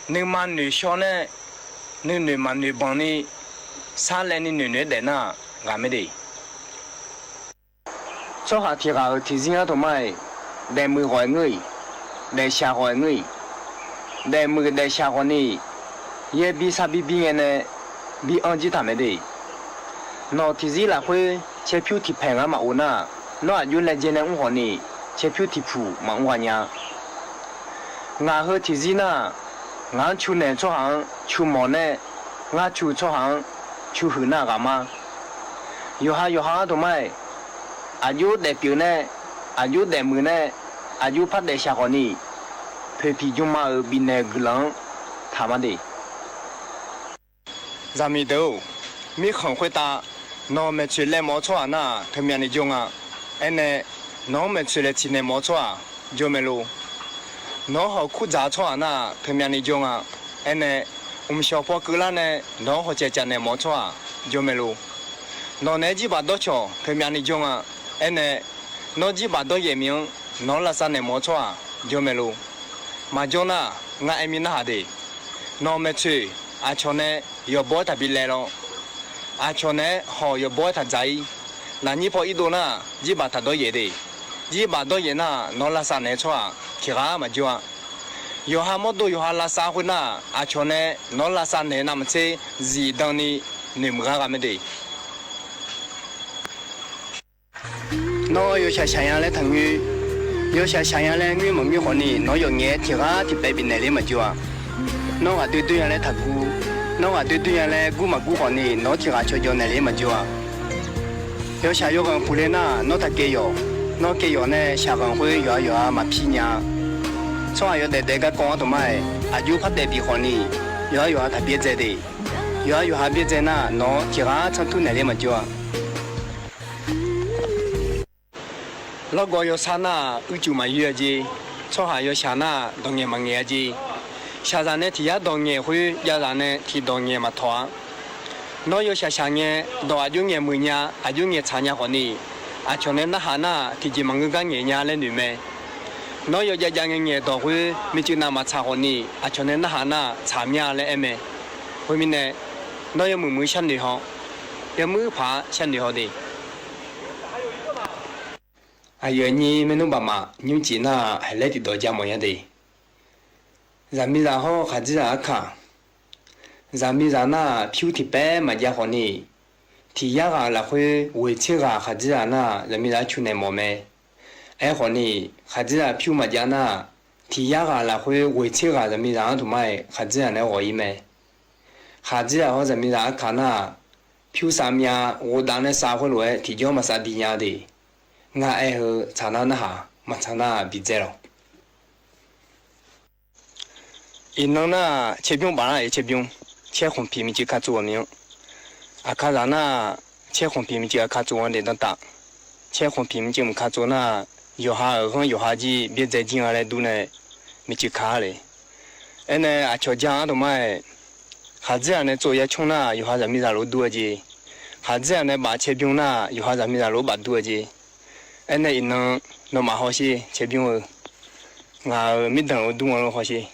nuima noeqshaw nae, nuinoeq maqnoeq banq ni, sarlaev ni noeqnoeq-aer daef nar, ghaq mae de. Tsawrhaq tiq ghaq-euq tiqzir-anr taqmar-iq, daefmuiq ghawq-aer ngeur-iq, daefshaq ghawq-aer ngeur-iq. Daefmuiq daefshaq khawfni, yaer bir sar bir bir ngae nae, bir anr jir taq mae de. Nawq tiqzir lafkhoer caerpyur tiqpaeq ngar maqghov nar, nawr aqjox laejae nae mr khawfni, caerpyur tiqpuq maqmr gha nya. Ngaq heu tiqzir nar, ngaq-anr cu naeq tsawrhaq-anr cu mawq nae, ngar cu tsawrhaq-anr cu huiq nar ghaq ma. Yawqha yawqha-anr taqmar-iq, aqjox daefpyeuf nae, aqjox daefmuiq nae, aqjox par daefshaq khawfni, poeqpiq jmrma-euq bifnaeq guiqlanq-anr taq ma de. Zaqmiq deuq-or, mirkhanq khoertav nawq-euq maeqtsoeq laev mawf-eu tsawrhaq nar-aq, teumyav ni jawr nga. Aernae, nawq-anr maeqtsoeq laeq ciqnaeq mawf-eu tsawrhaq jawr mae lo. Nawq-anr hawq kurdzaq-eu tsawrhaq nar-aq, teumyav ni jawr nga. Aernae, mqshawq paw keuvlar nae nawq-anr hawq caev caf naeq mawf-eu tsawrhaq jawr mae lo. Nawq naeq-aer jirbaq dawrcawq teumyav ni jawr nga. Aernae, nawr jirbaq dawryaef miq-anr nawq-anr lavsav naeq mawf-eu tsawrhaq jawr mae lo. Maqjawr nar, ngar aer mir narhaq de. Nawq maeqtsoeq aqcawq nae yawqbaw-aer taqbi laev lawr. Aqcawq naeq-aer hawq yawqbaw-aer taq dzaq-ir. Lafnyir paw irdov nar, jirbaq taq dawryaef de. Jirbaq dawryaef nar, nawq-anr lavsav naeq-eu tsawrhaq tiq ghaq maqjawr-a. Yawqha mawrdo yawqha lavsav khoernar, aqcawq nae nawq-anr lavsav naeq-eu navmaqtser zifdan ni noeqmuiq ghar gha mae de. Nawr yawshaq shaqnya laer taqngoer. Yawshaq shaqnya laer ngoer maqngoer khawfni, nawr yawqngaef-aer tiq ghaq tiq paev bifnaeq ler maqjawr-a. Nawr ghaq doer doer nya laer taqguv. Nawr ghaq doer doer nya laer gur maqgur khawfni, nawr tiq ghaq cawqjawq naeq ler maqjawr-a. Yawshaq yawghanq puq le nar, nawr taqkaev yawq. Nawr kaev yawq nae shaqghanq khoer yawqha yawqha maqpir nya-a. Tsawrhaq yawdaef daef garkawv-anr taqmar-aer, aqjox par daef bif khawfni, yawqha yawqha taq byaerdzae de. Yawqha yawqha byaerdzae nar, nawq-anr tiq ghaq tsanr tur naeq ler maqjawr-a. Lawrgawv yawsar nar-aq, uicuiv maqyoer-a jer. Tsawrhaq yawshaq nar-aq, dawq ngaeq maqngaeq-a jer. Shaqzaq nae tiq yar dawq ngaeq khoer, javzaq nae tiq dawq ngaeq maqtawq-a. Nawr yawshaq shaq ngae, dawq aqjox ngaeq muiq nya, aqjox ngaeq tsaq nya khawfni, aqcawq nae narhaq nar-aq, tiqjeq maqngeur gar ngaeq nya laer noeq mae. Nawr yawjav jav ngae ngaeq dawq khoer, miqcuiv nav maqtsaq khawfni, aqcawq nae narhaq nar-aq, tsaq mya laer aer mae. Khoermirnae, nawr yawmuiq muiq sharnoeq haw. Yawmuiq paq sharnoeq haw de. Aqyuif aqnyir maernmr baqmaf nymr cif nar-aq, haiq laer tiqdawq ja mawf nya de. Zaqmiqzaq hawr-eu khaqdzerzaq arkaq, zaqmiqzaq nar-aq, pyur tiqpaer maqjav khawfni, tiq yar ghaq lafkhoer ghoeq tser ghaq khaqdzerzaq nar-aq, zaqmiqzaq-anr cu naeq mawf mae. Aerkhawf ni, khaqdzerzaq pyur maqjav nar-aq, tiq yar ghaq lafkhoer ghoeq tser ghaq zaqmiqzaq-anr tmq mar-aer khaqdzerzaq naeq-aer ghawq-ir mae. Khaqdzerzaq hawr zaqmiqzaq arkaq nar-aq, pyur sav myav ghofdav nae sav khoerlof-aer tiqjawr maqsav di nya de. Ngar aer-eu tsaq nar narhaq, maqtsaq nar-aq bidzae lawq. Iqnan nar-aq, caerbymr baf lar-iq caerbymr, caer khmqpiq miqcuiv ka tsov-eu mir-anr. Aqkaqzaq nar-aq, caer khmqpiq miqcuiv aqka tsov-anr daef danrtav. Caer khmqpiq miqcuiv mq ka tsov nar-aq, yawqha-euq ghanr yawqha jir byaerdzae jir nga laer dur nae miqcuiv ka-ar le. Aernae aqcawq ja-anr dawq mar-aer, khaqdzerzaq nae tsov ya cmr nar-aq, yawqha zaqmiqzaq lof dur-eu jeq. Khaqdzerzaq nae baf caerbymr nar-aq, yawqha zaqmiqzaq lof baf dur-eu jeq. Aernae iqnan nawmaf hawsher caerbymr-eu, ngaq-euq mirdanq lof dur nga lof hawsher.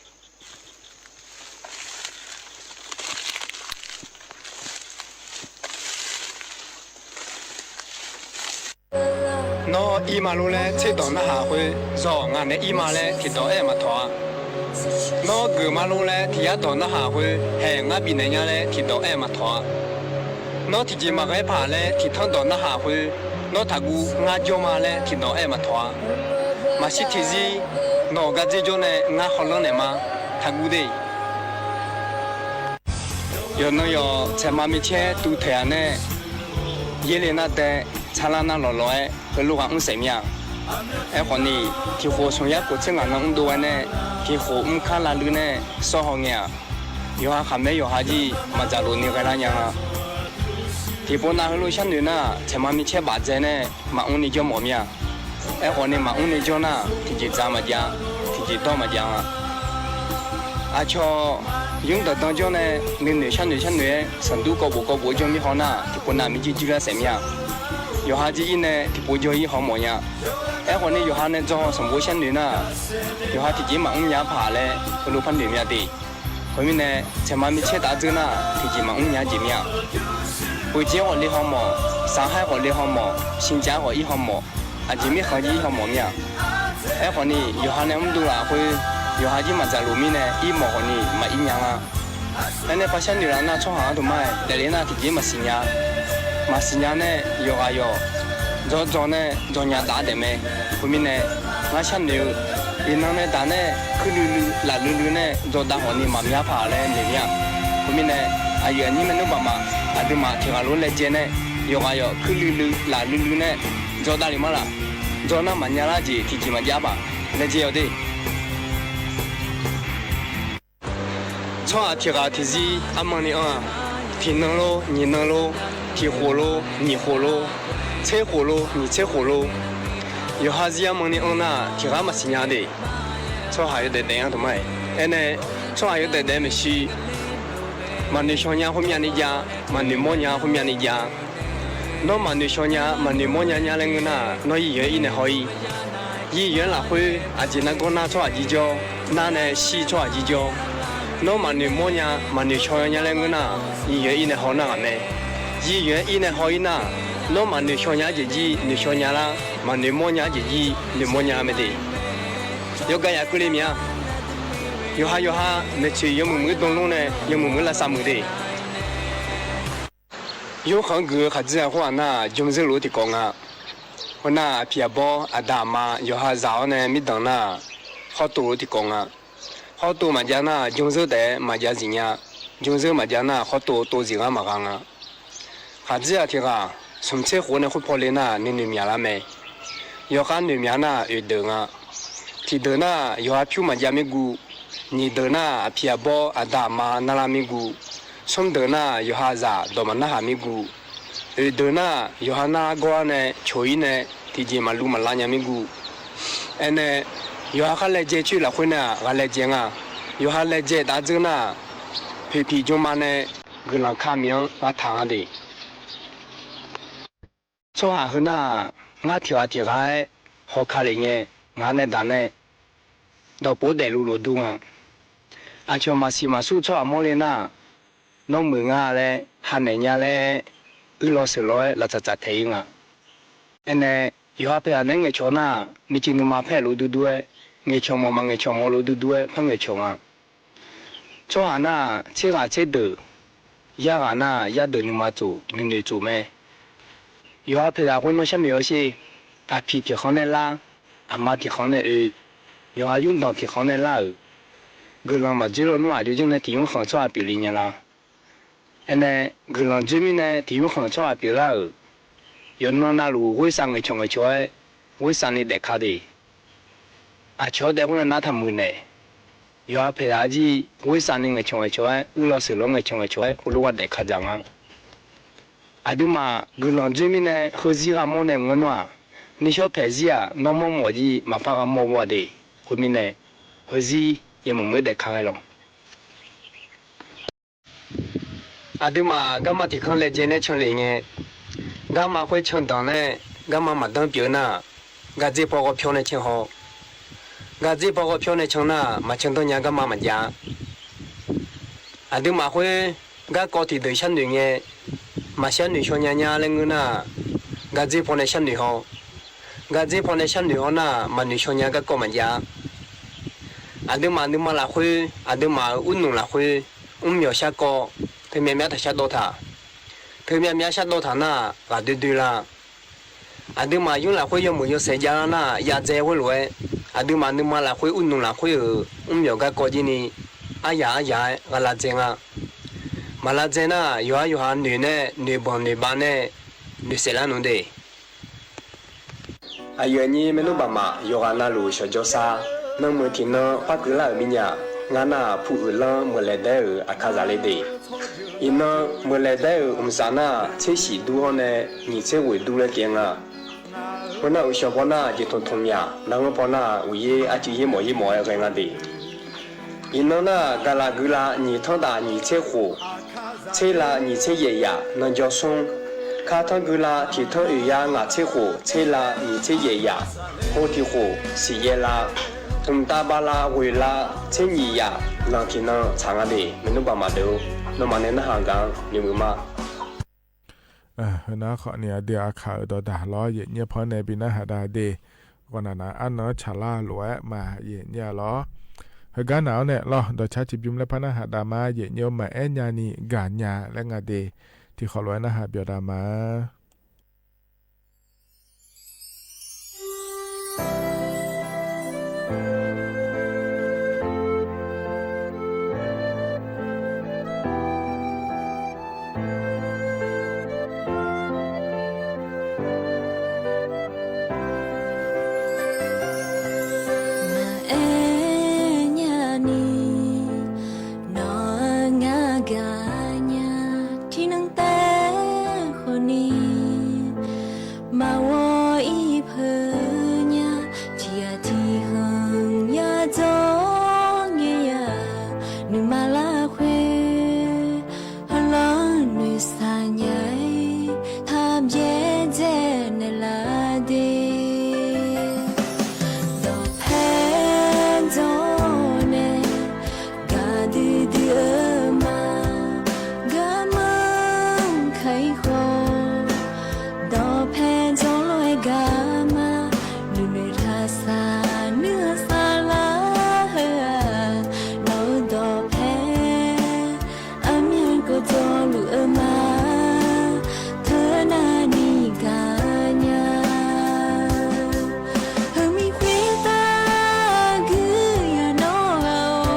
Nawr ir ma lor laer tserdawq narhaq khoer, zawq ngaq nae ir ma laer tiqdawq aer-eu maqtawq-a. Nawr geuf ma lor laer tiq yar dawq narhaq khoer, haeq ngar bifnaeq nya laer tiqdawq aer-eu maqtawq-a. Nawr tiqjeq maqghae paq laer tiqtanr dawq narhaq khoer, nawr taqguv ngar jawr ma laer tiqdawq aer-eu maqtawq-a. Maqshir tiqzir nawq-euq gardzer jawr nae ngar hawlanr naeq ma, taqguv de. Yawqnan yawq tsaeqma micaer tuv taeq-a nae, yaerle nar dae, tsarlar nar lawqlawq-aer heulof ghaq mr saef mir-a. Aerkhawf ni, tiq khof smq yar khof tser ngaq nan mrdov-aer nae, tiq khof mr kar lavluiv nae sawr haw ngae-aq, yawqha khaqmaer yawqha jir maqdzaq lof ni ghaelar nya nga. Tiqpov nav heulof sharnoeq nar-aq, tsaeqma micaer bafdzae nae maqmr ni jawr mawf mir-a. Aerkhawf ni maqmr ni jawr nar-aq, tiqjeq dzaq maqjav, tiqjeq dawr maqjav nga. Aqcawq yur danqdan jawr nae nuinoeq sharnoeq sharnoeq-aer sanqdur kawv bof kawv bof-aer jawr mir haw nar-aq, tiqpov nav mirjir jirlar saef mir-a. Yawqha jir ir nae tiqpov jawr ir haw mawf nya. Aerkhawf ni yawqha nae dzaw sanqbof sharnoeq nar-aq, yawqha tiqjeq maqmr nya paq laer heulof par noeq mya de. Khoermirnae, tsaeqma micaer taf dzeur nar-aq, tiqjeq maqmr nya jeq mir-a. Beujeq-aer ghawqle haw mawf, saqhaer ghawqle haw mawf, siqjav ghawq ir haw mawf, aqjeq mirkhanq jir ir haw mawf mir-a. Aerkhawf ni, yawqha nae mrdov laf khoer, yawqha jir maqdzaq lof mirnae ir mawf khawf ni maqir nya nga. Aernae par sharnoeq laf nar tsawrhaq-anr dawq mar-aer daefle nar tiqjeq maqsiq nya. Maqsiq nya nae yawqghaq yawq dzawrdzaw nae dzawnya dav daef mae. Khoermirnae, ngar sharnoeq-eu iqnan nae daq nae kuirluiv luiv lafluiv luiv nae dzawdav khawf ni maqmya paq laer noeq mir-a. Khoermirnae, aqyuif aqnyir maernmr baqmaf aqduimaf tiq ghaq lof-aer laejae nae, yawqghaq yawq kuirluiv luiv lafluiv luiv nae dzawdav le mar laf. Dzawr nar maqnya lar jeq tiqjeq maqjav paq, laejae-awq de. Tsawrhaq tiq ghaq tiqzir armanr ni anr-aq, tiq nan lor, nyiq nan lor, tiq khof lor, nyiq khof lor, tser khof lor, nyiq tser khof lor, yawqha zir armanr ni anr nar-aq, tiq ghaq maqsiq nya de. Tsawrhaq yawdaef daef-anr dawq mar-aer, aernae, tsawrhaq yawdaef daef maeqshi, maqnoeq shaw nya khoermyav ni jav, maqnoeq mawr nya khoermyav ni jav. Nawr maqnoeq shaw nya, maqnoeq mawr nya nya laer ngeur nar-aq, nawr yir yaeq-aer ir nae haw-ir. Yir yaeq-aer lafkhoer aqjeq nargawr nar tsawrhaq jir jawr, nar nae shir tsawrhaq jir jawr. Nawr maqnoeq mawr nya, maqnoeq shaw nya laer ngeur nar-aq, yir yaeq-aer ir nae haw nar ghaq mae. Yir yaeq-aer ir nae haw-ir nar-aq, nawr maqnoeq shaw nya-ar jeq jir noeq shaw nya lar, maqnoeq mawr nya-ar jeq jir noeq mawr nya mae de. Yawqgar yaf keuvle mia. Yawqha yawqha maeqtsoeq yawmuiq muiq-aer dan lmr nae yawmuiq muiq-aer lavsav muiq de. Yawrkhanq-anr gui-eu khaqdzer-aq khoer-aq nar-aq, jmr zeur lof-aer tiqkawv nga. Khoernar-aq, aqpiq aqbawr aqda aqma yawqha zaq-awr nae mirdanq nar-aq, khawr tov lof-aer tiqkawv nga. Khawr tov maqjav nar-aq, jmr zeur taef-aer maqjav zif nya. Jmr zeur maqjav nar-aq, khawr tov tov zif ghar maqgha nga. Khaqdzer-aq tiq ghaq smq tser khof nae khoer paw le nar-aq, nuinoeq myaq lar mae. Yawkhav noeq myaq nar-aq, oeq deuq nga. Tiq deuq nar-aq, yawqha pyur maqjav mirguv. Nyiq deuq nar-aq, aqpiq aqbawr aqda aqma narlar mirguv. Smr deuq nar-aq, yawqha zaq dawq maqnar haq mirguv. Oeq deuq nar-aq, yawqha narlar gawrlar nae coq-ir nae tiqjeq maqluv maqlav nya mirguv. Aernae, yawqha khar laejae coer lafkhoer nae-aq, ghaq laejae nga. Yawqha laejae dav dzeur nar-aq, poeqpiq jmrma nae guiqlanq ka miq-anr lavtaq nga de. Tsawrhaq heu nar-aq, ngar tiq ghaq tiq ghaq-aer hawka lef ngae, ngaq nae daq nae dawqpov daefluf lof dur nga. Aqcawq maqsiq maqsur tsawrhaq mawrle nar-aq, nawr muiq nga laer hanaeq nya laer, uirlaw sheuqlaw-aer laftsaf tsaf taeq-ir nga. Aernae, yawqha paeqghaq naeq-aer ngaeqcawq nar-aq, miqcif nuima paer lof durdur-aer, ngaeqcawq mawf maqngaeqcawq mawf lof durdur-aer par ngaeqcawq nga. Tsawrhaq nar-aq, tser ghaq tser deuq, yar ghaq nar-aq, yar deuq nuima tsof, nuinoeq tsof mae. Yawqha paeqzaq khoer nawr sharnoeq-awr sher. Aqpiq tiqkhanq nae lar, aqma tiqkhanq nae oe, yawqha yurdanq tiqkhanq nae lar-euq guiqlanq maqdzoer lawnmr-aq, aqjox janr nae tiq yamr khanq tsawrhaq pyeufle nya la? Aernae, guiqlanq dzoer mirnae tiq yamr khanq tsawrhaq pyeuflar-euq yawqnan navluf ghoer sav ngaeqcawq ngaeqcawq-aer ghoer sav ni daefka de. Aqcawq-anr daef khoer nar taqmuiq naeq. Yawqha paeqzaq arjir ghoer sav ni ngaeqcawq ngaeqcawq-aer, uirlaw sheuqlawr ngaeqcawq ngaeqcawq-aer, khoerlof-aer daefka dzaq nga. Aqduimaf guiqlanq dzoer mirnae heuzir gha mawr nae maqngeur nar-aq, nuishawr paeqzir-aq, nanrmawr mawf jir maqpar gha mawr-a de. Khoermirnae, heuzir yawmuiq muiq-aer daefka ghae lawq. Aqduimaf garma tiq kanr laejae nae canlef ngae, garma khoer candanq nae garma maqdanr pyeuf nar-aq, gardzer paw ghawqpyawr nae can haw. Gardzer paw ghawqpyawr nae can nar-aq, maqcan danr nya garma maqjav-a. Aqduimaf khoer garkawv tiqdeuq sharnoeq ngae, maqshar noeqshaw nya nya laer ngeur nar-aq, gardzer paw nae sharnoeq haw. Gardzer paw nae sharnoeq haw nar-aq, maqnoeqshaw nya garkawv maqjav-a. Aqduimaf nuima lafkhoer, aqduimaf-euq urnmq lafkhoer, mrmyawq sharkawv, teumyav myav taq shardawv taq. Teumyav myav shardawv taq nar-aq, ghaqdoer doer la. Aqduimaf yur lafkhoer yawmuiq yawsaef javlar nar-aq, yadzae ghoer lof-aer, aqduimaf nuima lafkhoer urnmq lafkhoer-euq mrmyawq garkawv jir ni, aryaq aryaq-aer gha lavdzae nga. Maq lavdzae nar-aq, yawqha yawqha noeq nae noeqbanq noeqbav nae noeqsaef lar nmr de. Aqyuif aqnyir maernmr baqmaf yawqghaq navluf shawqjawr sar, nanmuiq tiqnan par keuvlar-euq mirnya, ngar nar-aq pu uiqlanr meuqlaeq daer-euq aqkazaq le de. Iqnan meuqlaeq daer-euq mqsaf nar-aq, tser shif dur hawr nae nyiq tser ghoeq dur laer pyeuf nga. Khoernar, uqshawq paw nar-aq jeqtmq tmq myaq, nar-anr paw nar-aq uqyaer arcuiv yaermawf yaermawf-aer ghae nga de. Iqnan nar-aq, gaqlaq guiqlav nyiq tanr taf nyiq tser khof, tser lav nyiq tser yaef yaf nanjawr smr, kar tanr guiqlav tiq tanr oeq yar ngaq tser khof, tser lav nyiq tser yaef yaf, hov tiq khof siq yaev lav, mqtav bala ghoeq lav tser nyiq yaf, lanq tiqnan tsaq nga de. Maernmr baqmaf deuq-or, nawmaf nae narhaq gaq-anr noeqmuiq ma. Heunar khawfni aqdui aqkaq-euq dawqdaq lawr yaeqnyaer paw nae bi narhaq dav de. Ghawqnaq naq arnan-anr tsaqlar lof-aer maqyaeqnyaer-a lawr. Heugar naq-awr nae lawr dawqcar tiqbymr laer par narhaq dav ma. Yaeqnyaer-or maqaer nyani gaqnya laer nga de. Tiqkhawf lof-aer narhaq byawq dav ma. Maqaer nyani nawq-anr ngar gaqnya, tiqnan taef khawfni maqghawq-ir peuq nya, tiq ghaq tiq khanq yadzawr ngae ya, nuima lafkhoer heulanr noeqshaq nya-aer taqbyaer dzae naeqlaf de. Dawqpae dzawr nae gaqdui dui-eu ma, garmanr ka-ir khawf, dawqpae dzawr lof-aer gaq ma, nuinoeq taqsaq nuihanr saflar heu-aq, nawq-eu dawqpae armyanr keuv dzawrluf-eu ma, teunavni gaqnya. Heumir khoertav guiqlanq nawr ghaq-awr,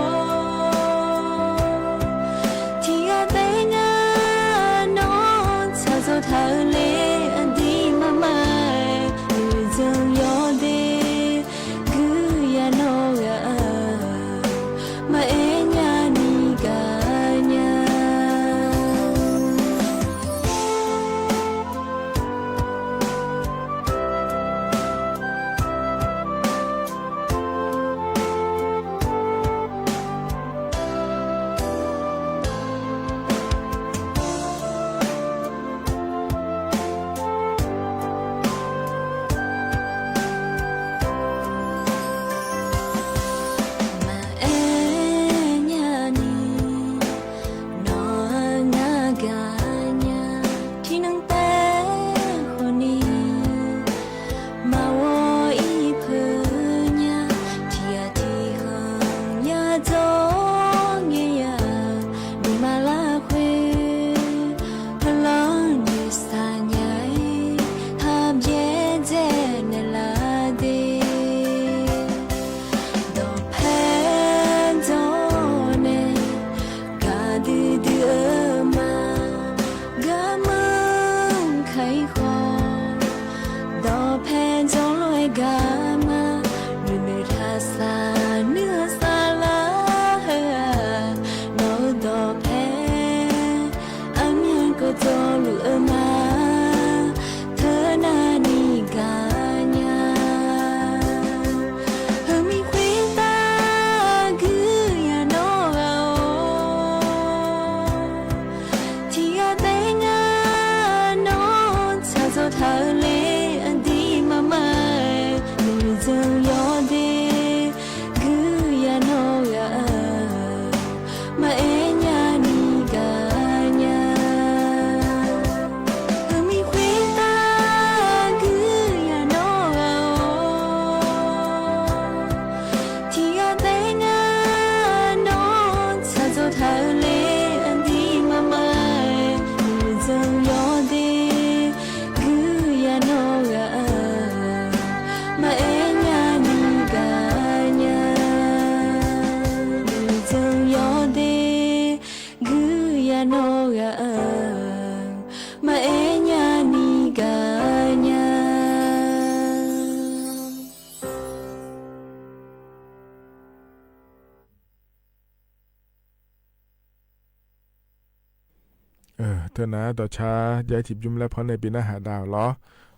Teunav dawqcar jav-aer tiqbymr laer panr nae bi narhaq dav-euq lawr.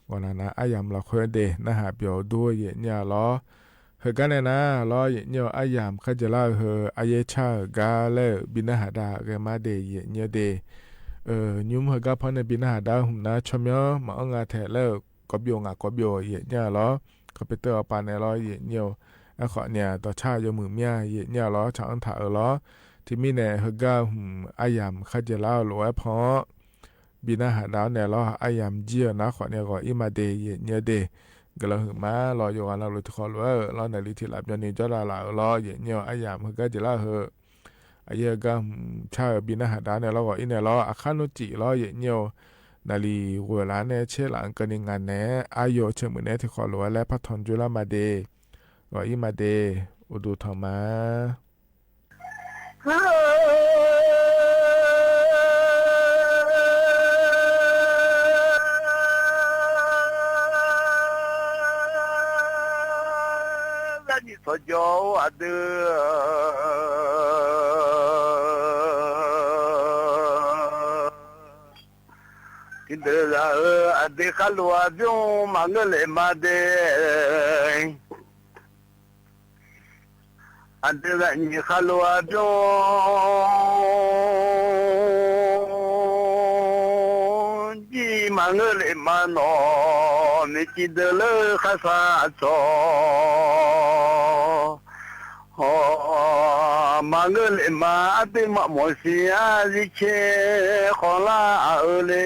Ghawqnaq nav aryamq lafkhoer de narhaq byawq dur-eu yaeqnyir-a lawr. Heugar nae nar lawr yaeqnyir-eu aryamq kharjaeq lar-eu heu aryaer car-euq gar laer-euq bi narhaq dav ghae mar de yaeqnyir-a de. Nymr heugar panr nae bi narhaq dav-eu hmq nar tsawrmyanr maqanr nga taeq laer-euq kawvbyov ngaq kawvbyov yaeqnyir-a lawr. Kawpyaeq teuv-awr paf naeq lawr yaeqnyir-eu. Aerkhawf ni-aq dawqcar yawmuiq mir-a yaeqnyir-a lawr tsaq-anr taq-eu lawr. Tiqmir nae heugar hmq aryamq kharjaeq lar-eu lof-aer pan-awr bi narhaq dav-awr naeq lawr aryamq jir-eu nar khawf ni ghawq-ir ma de yaeqnyir-a de. Guiqlanq huiqma lawr yawqghaq navluf tiqkhawf lof-aer-euq lawr naqli tiq laf byanni jawrlav laf-euq lawr yaeqnyir-eu aryamq heugar jeq lar-eu heu aqyaer-eu gar hmq car-eu bi narhaq dav-awr naeq lawr ghawq-ir naeq lawr aqkar nmr cif lawr yaeqnyir-eu. Naqli ghoeq laf-anr nae tser laf-anr keuvni ngaq naeq-aer aryawf-eu teuq muiq naeq-aer tiqkhawf lof-aer laer par tanq dzoerlar ma de. Ghawq-ir ma de. Uqduq tanq ma. Zarnyiq tsawqjawr-or aqdui tiqdeuq zaq-eu aqdui kharlof-aer bymr maqngeur lef ma de. Aqdui zaqnyiq kharlof-aer bymr jir maqngeur lef ma nawq, miqcif deuq leur kharshaq aqcawq hawq maqngeur lef ma. Aqdui maqmawf siq-a zircaer khawf lar-euq le.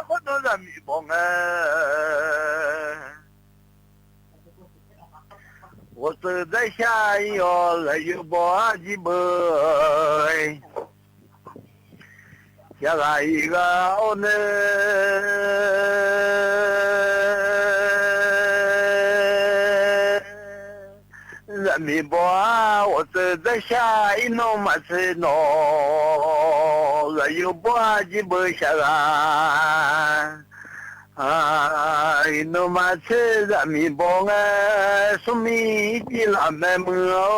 Khoerdawq zaqmiq bawq ngae, ghawqtseuf daershar-ir-awr zaqyo bawr-ar jirbeu shaqghaq iq ghaq-awr nae, zaqmiq bawq-ar ghawqtseuf daershar-ir nawr maqtser nawq, zaqyo bawr-ar jirbeu shaqghaq iqnan maqtser zaqmiq bawq ngae, smrmir irjir laf mae muiq-or.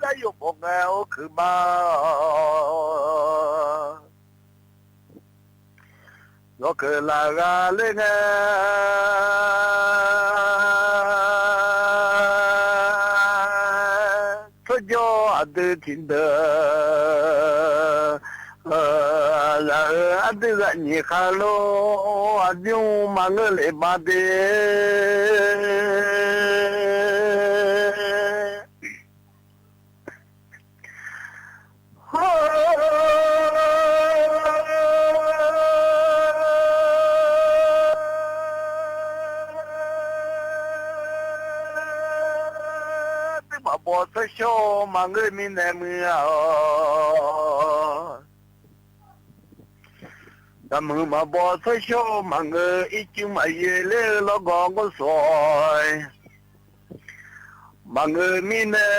Zaqyo bawq ngae or keuq ma-awq. Yawkeuq laf ghaq ler ngae, tsawrjawr aqdui tiqdeuq zaq-euq aqdui zaqnyiq kharlof-aer bymr maqngeur lef ma de. Aqduimaf baw tsawrshawr maqngeur mirnae muiq-awq. Daqmuiq maqbaw tsawrshawr maqngeur, ircuf maqyaer ler-eu lawrgawv ngawr sawq-aer maqngeur mirnae,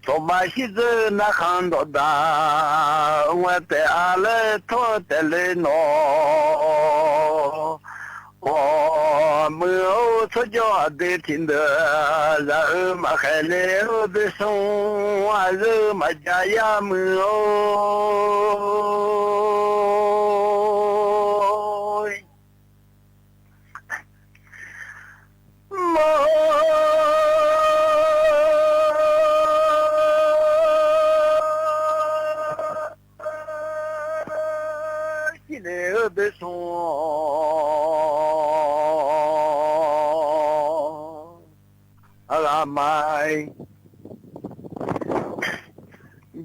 tsawq ma shirdzeur narkhan dawqdaq ngae taef-a laer tawr-eu taef le nawq. Awq, muiq-or tsawrjawr aqdui tiqdeuq zaq-eu maqkhaeq le-eu de smr aqzeur maqjav yar muiq-or. Mawr shir le-eu de smr-awq. Aqlaqmai-aq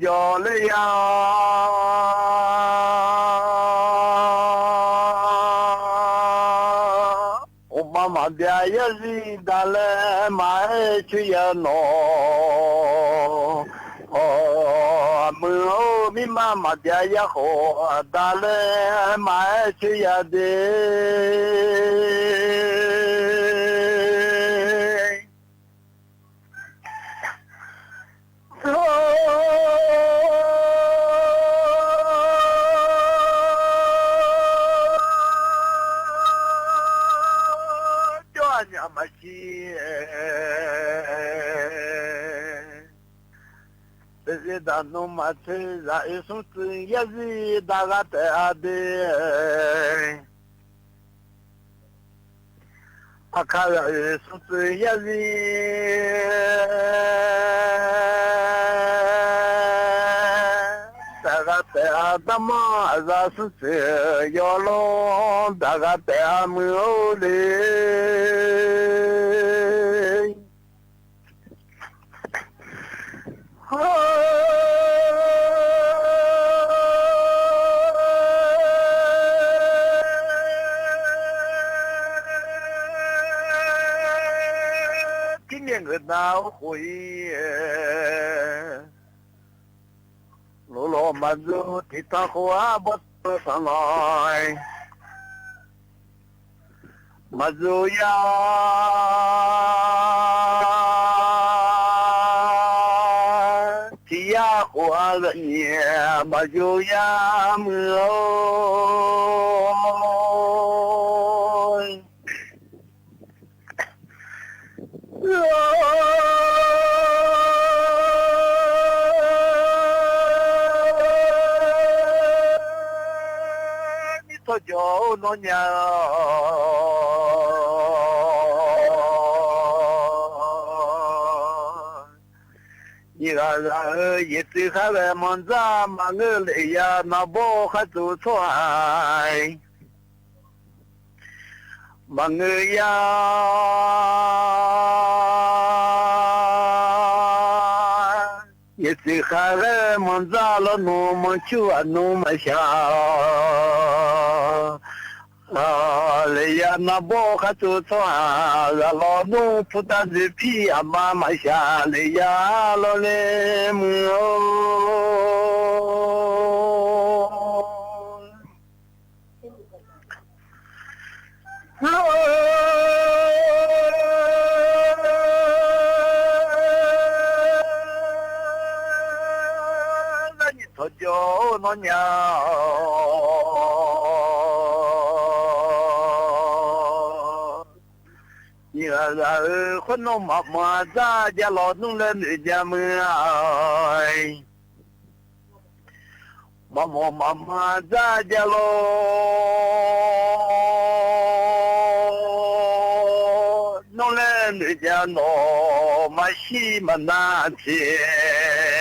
jawq ler ya-awq. maqbyav yarzir daq laer maqaer coer ya nawq. Awq, muiq-or mirma maqbyav yarkhawf daq laer maqaer coer ya de. Jawr-aq nyaf maqsiq-aer, teuqzir daq nmr maqtser zaq oe smr tsuif yarzir daq gha taef-a de. Aqkar zaq oe smr tsuif yarzir daq gha taef-a, darmanr aqzaq smr tsuif yawlor daq gha taef-a muiq-or le. Tirmyaeq ngeuq nav-awr khof-ir, loflawq maqdzur tiqtanq khof-ar bawrtsanq sanq lanq-aer, maqdzur yar tiq yar khof-ar zaqnyiq maqdzur yar muiq-or. Nir tsawrjawq-or nawr nya-awq. Nyiq ghaq zaq-eu yaeqtsuif khar ghae manrdzar maqngeur lef ya navbawr khar tsov tsawrhaq maqngeur ya. Yaeqtsuif khar ghae manrdzar lawnmr manrcur aqnmr maqshaq lef ya navbawr khar tsov tsawrhaq ghaq lawnmr purtav dzoeqpir aqma maqshaq lef ya lawrler muiq-or. Nir tsawrjawq-or nawr nya-awq. Nyiq ghaq zaq-eu khoer nawr maqmanq dzar jav lawnmr laer noeq ja muiq-a. Maqmanq maqmanq dzar jav lawnmr laer noeq ja nawq maqshir maqnar tiq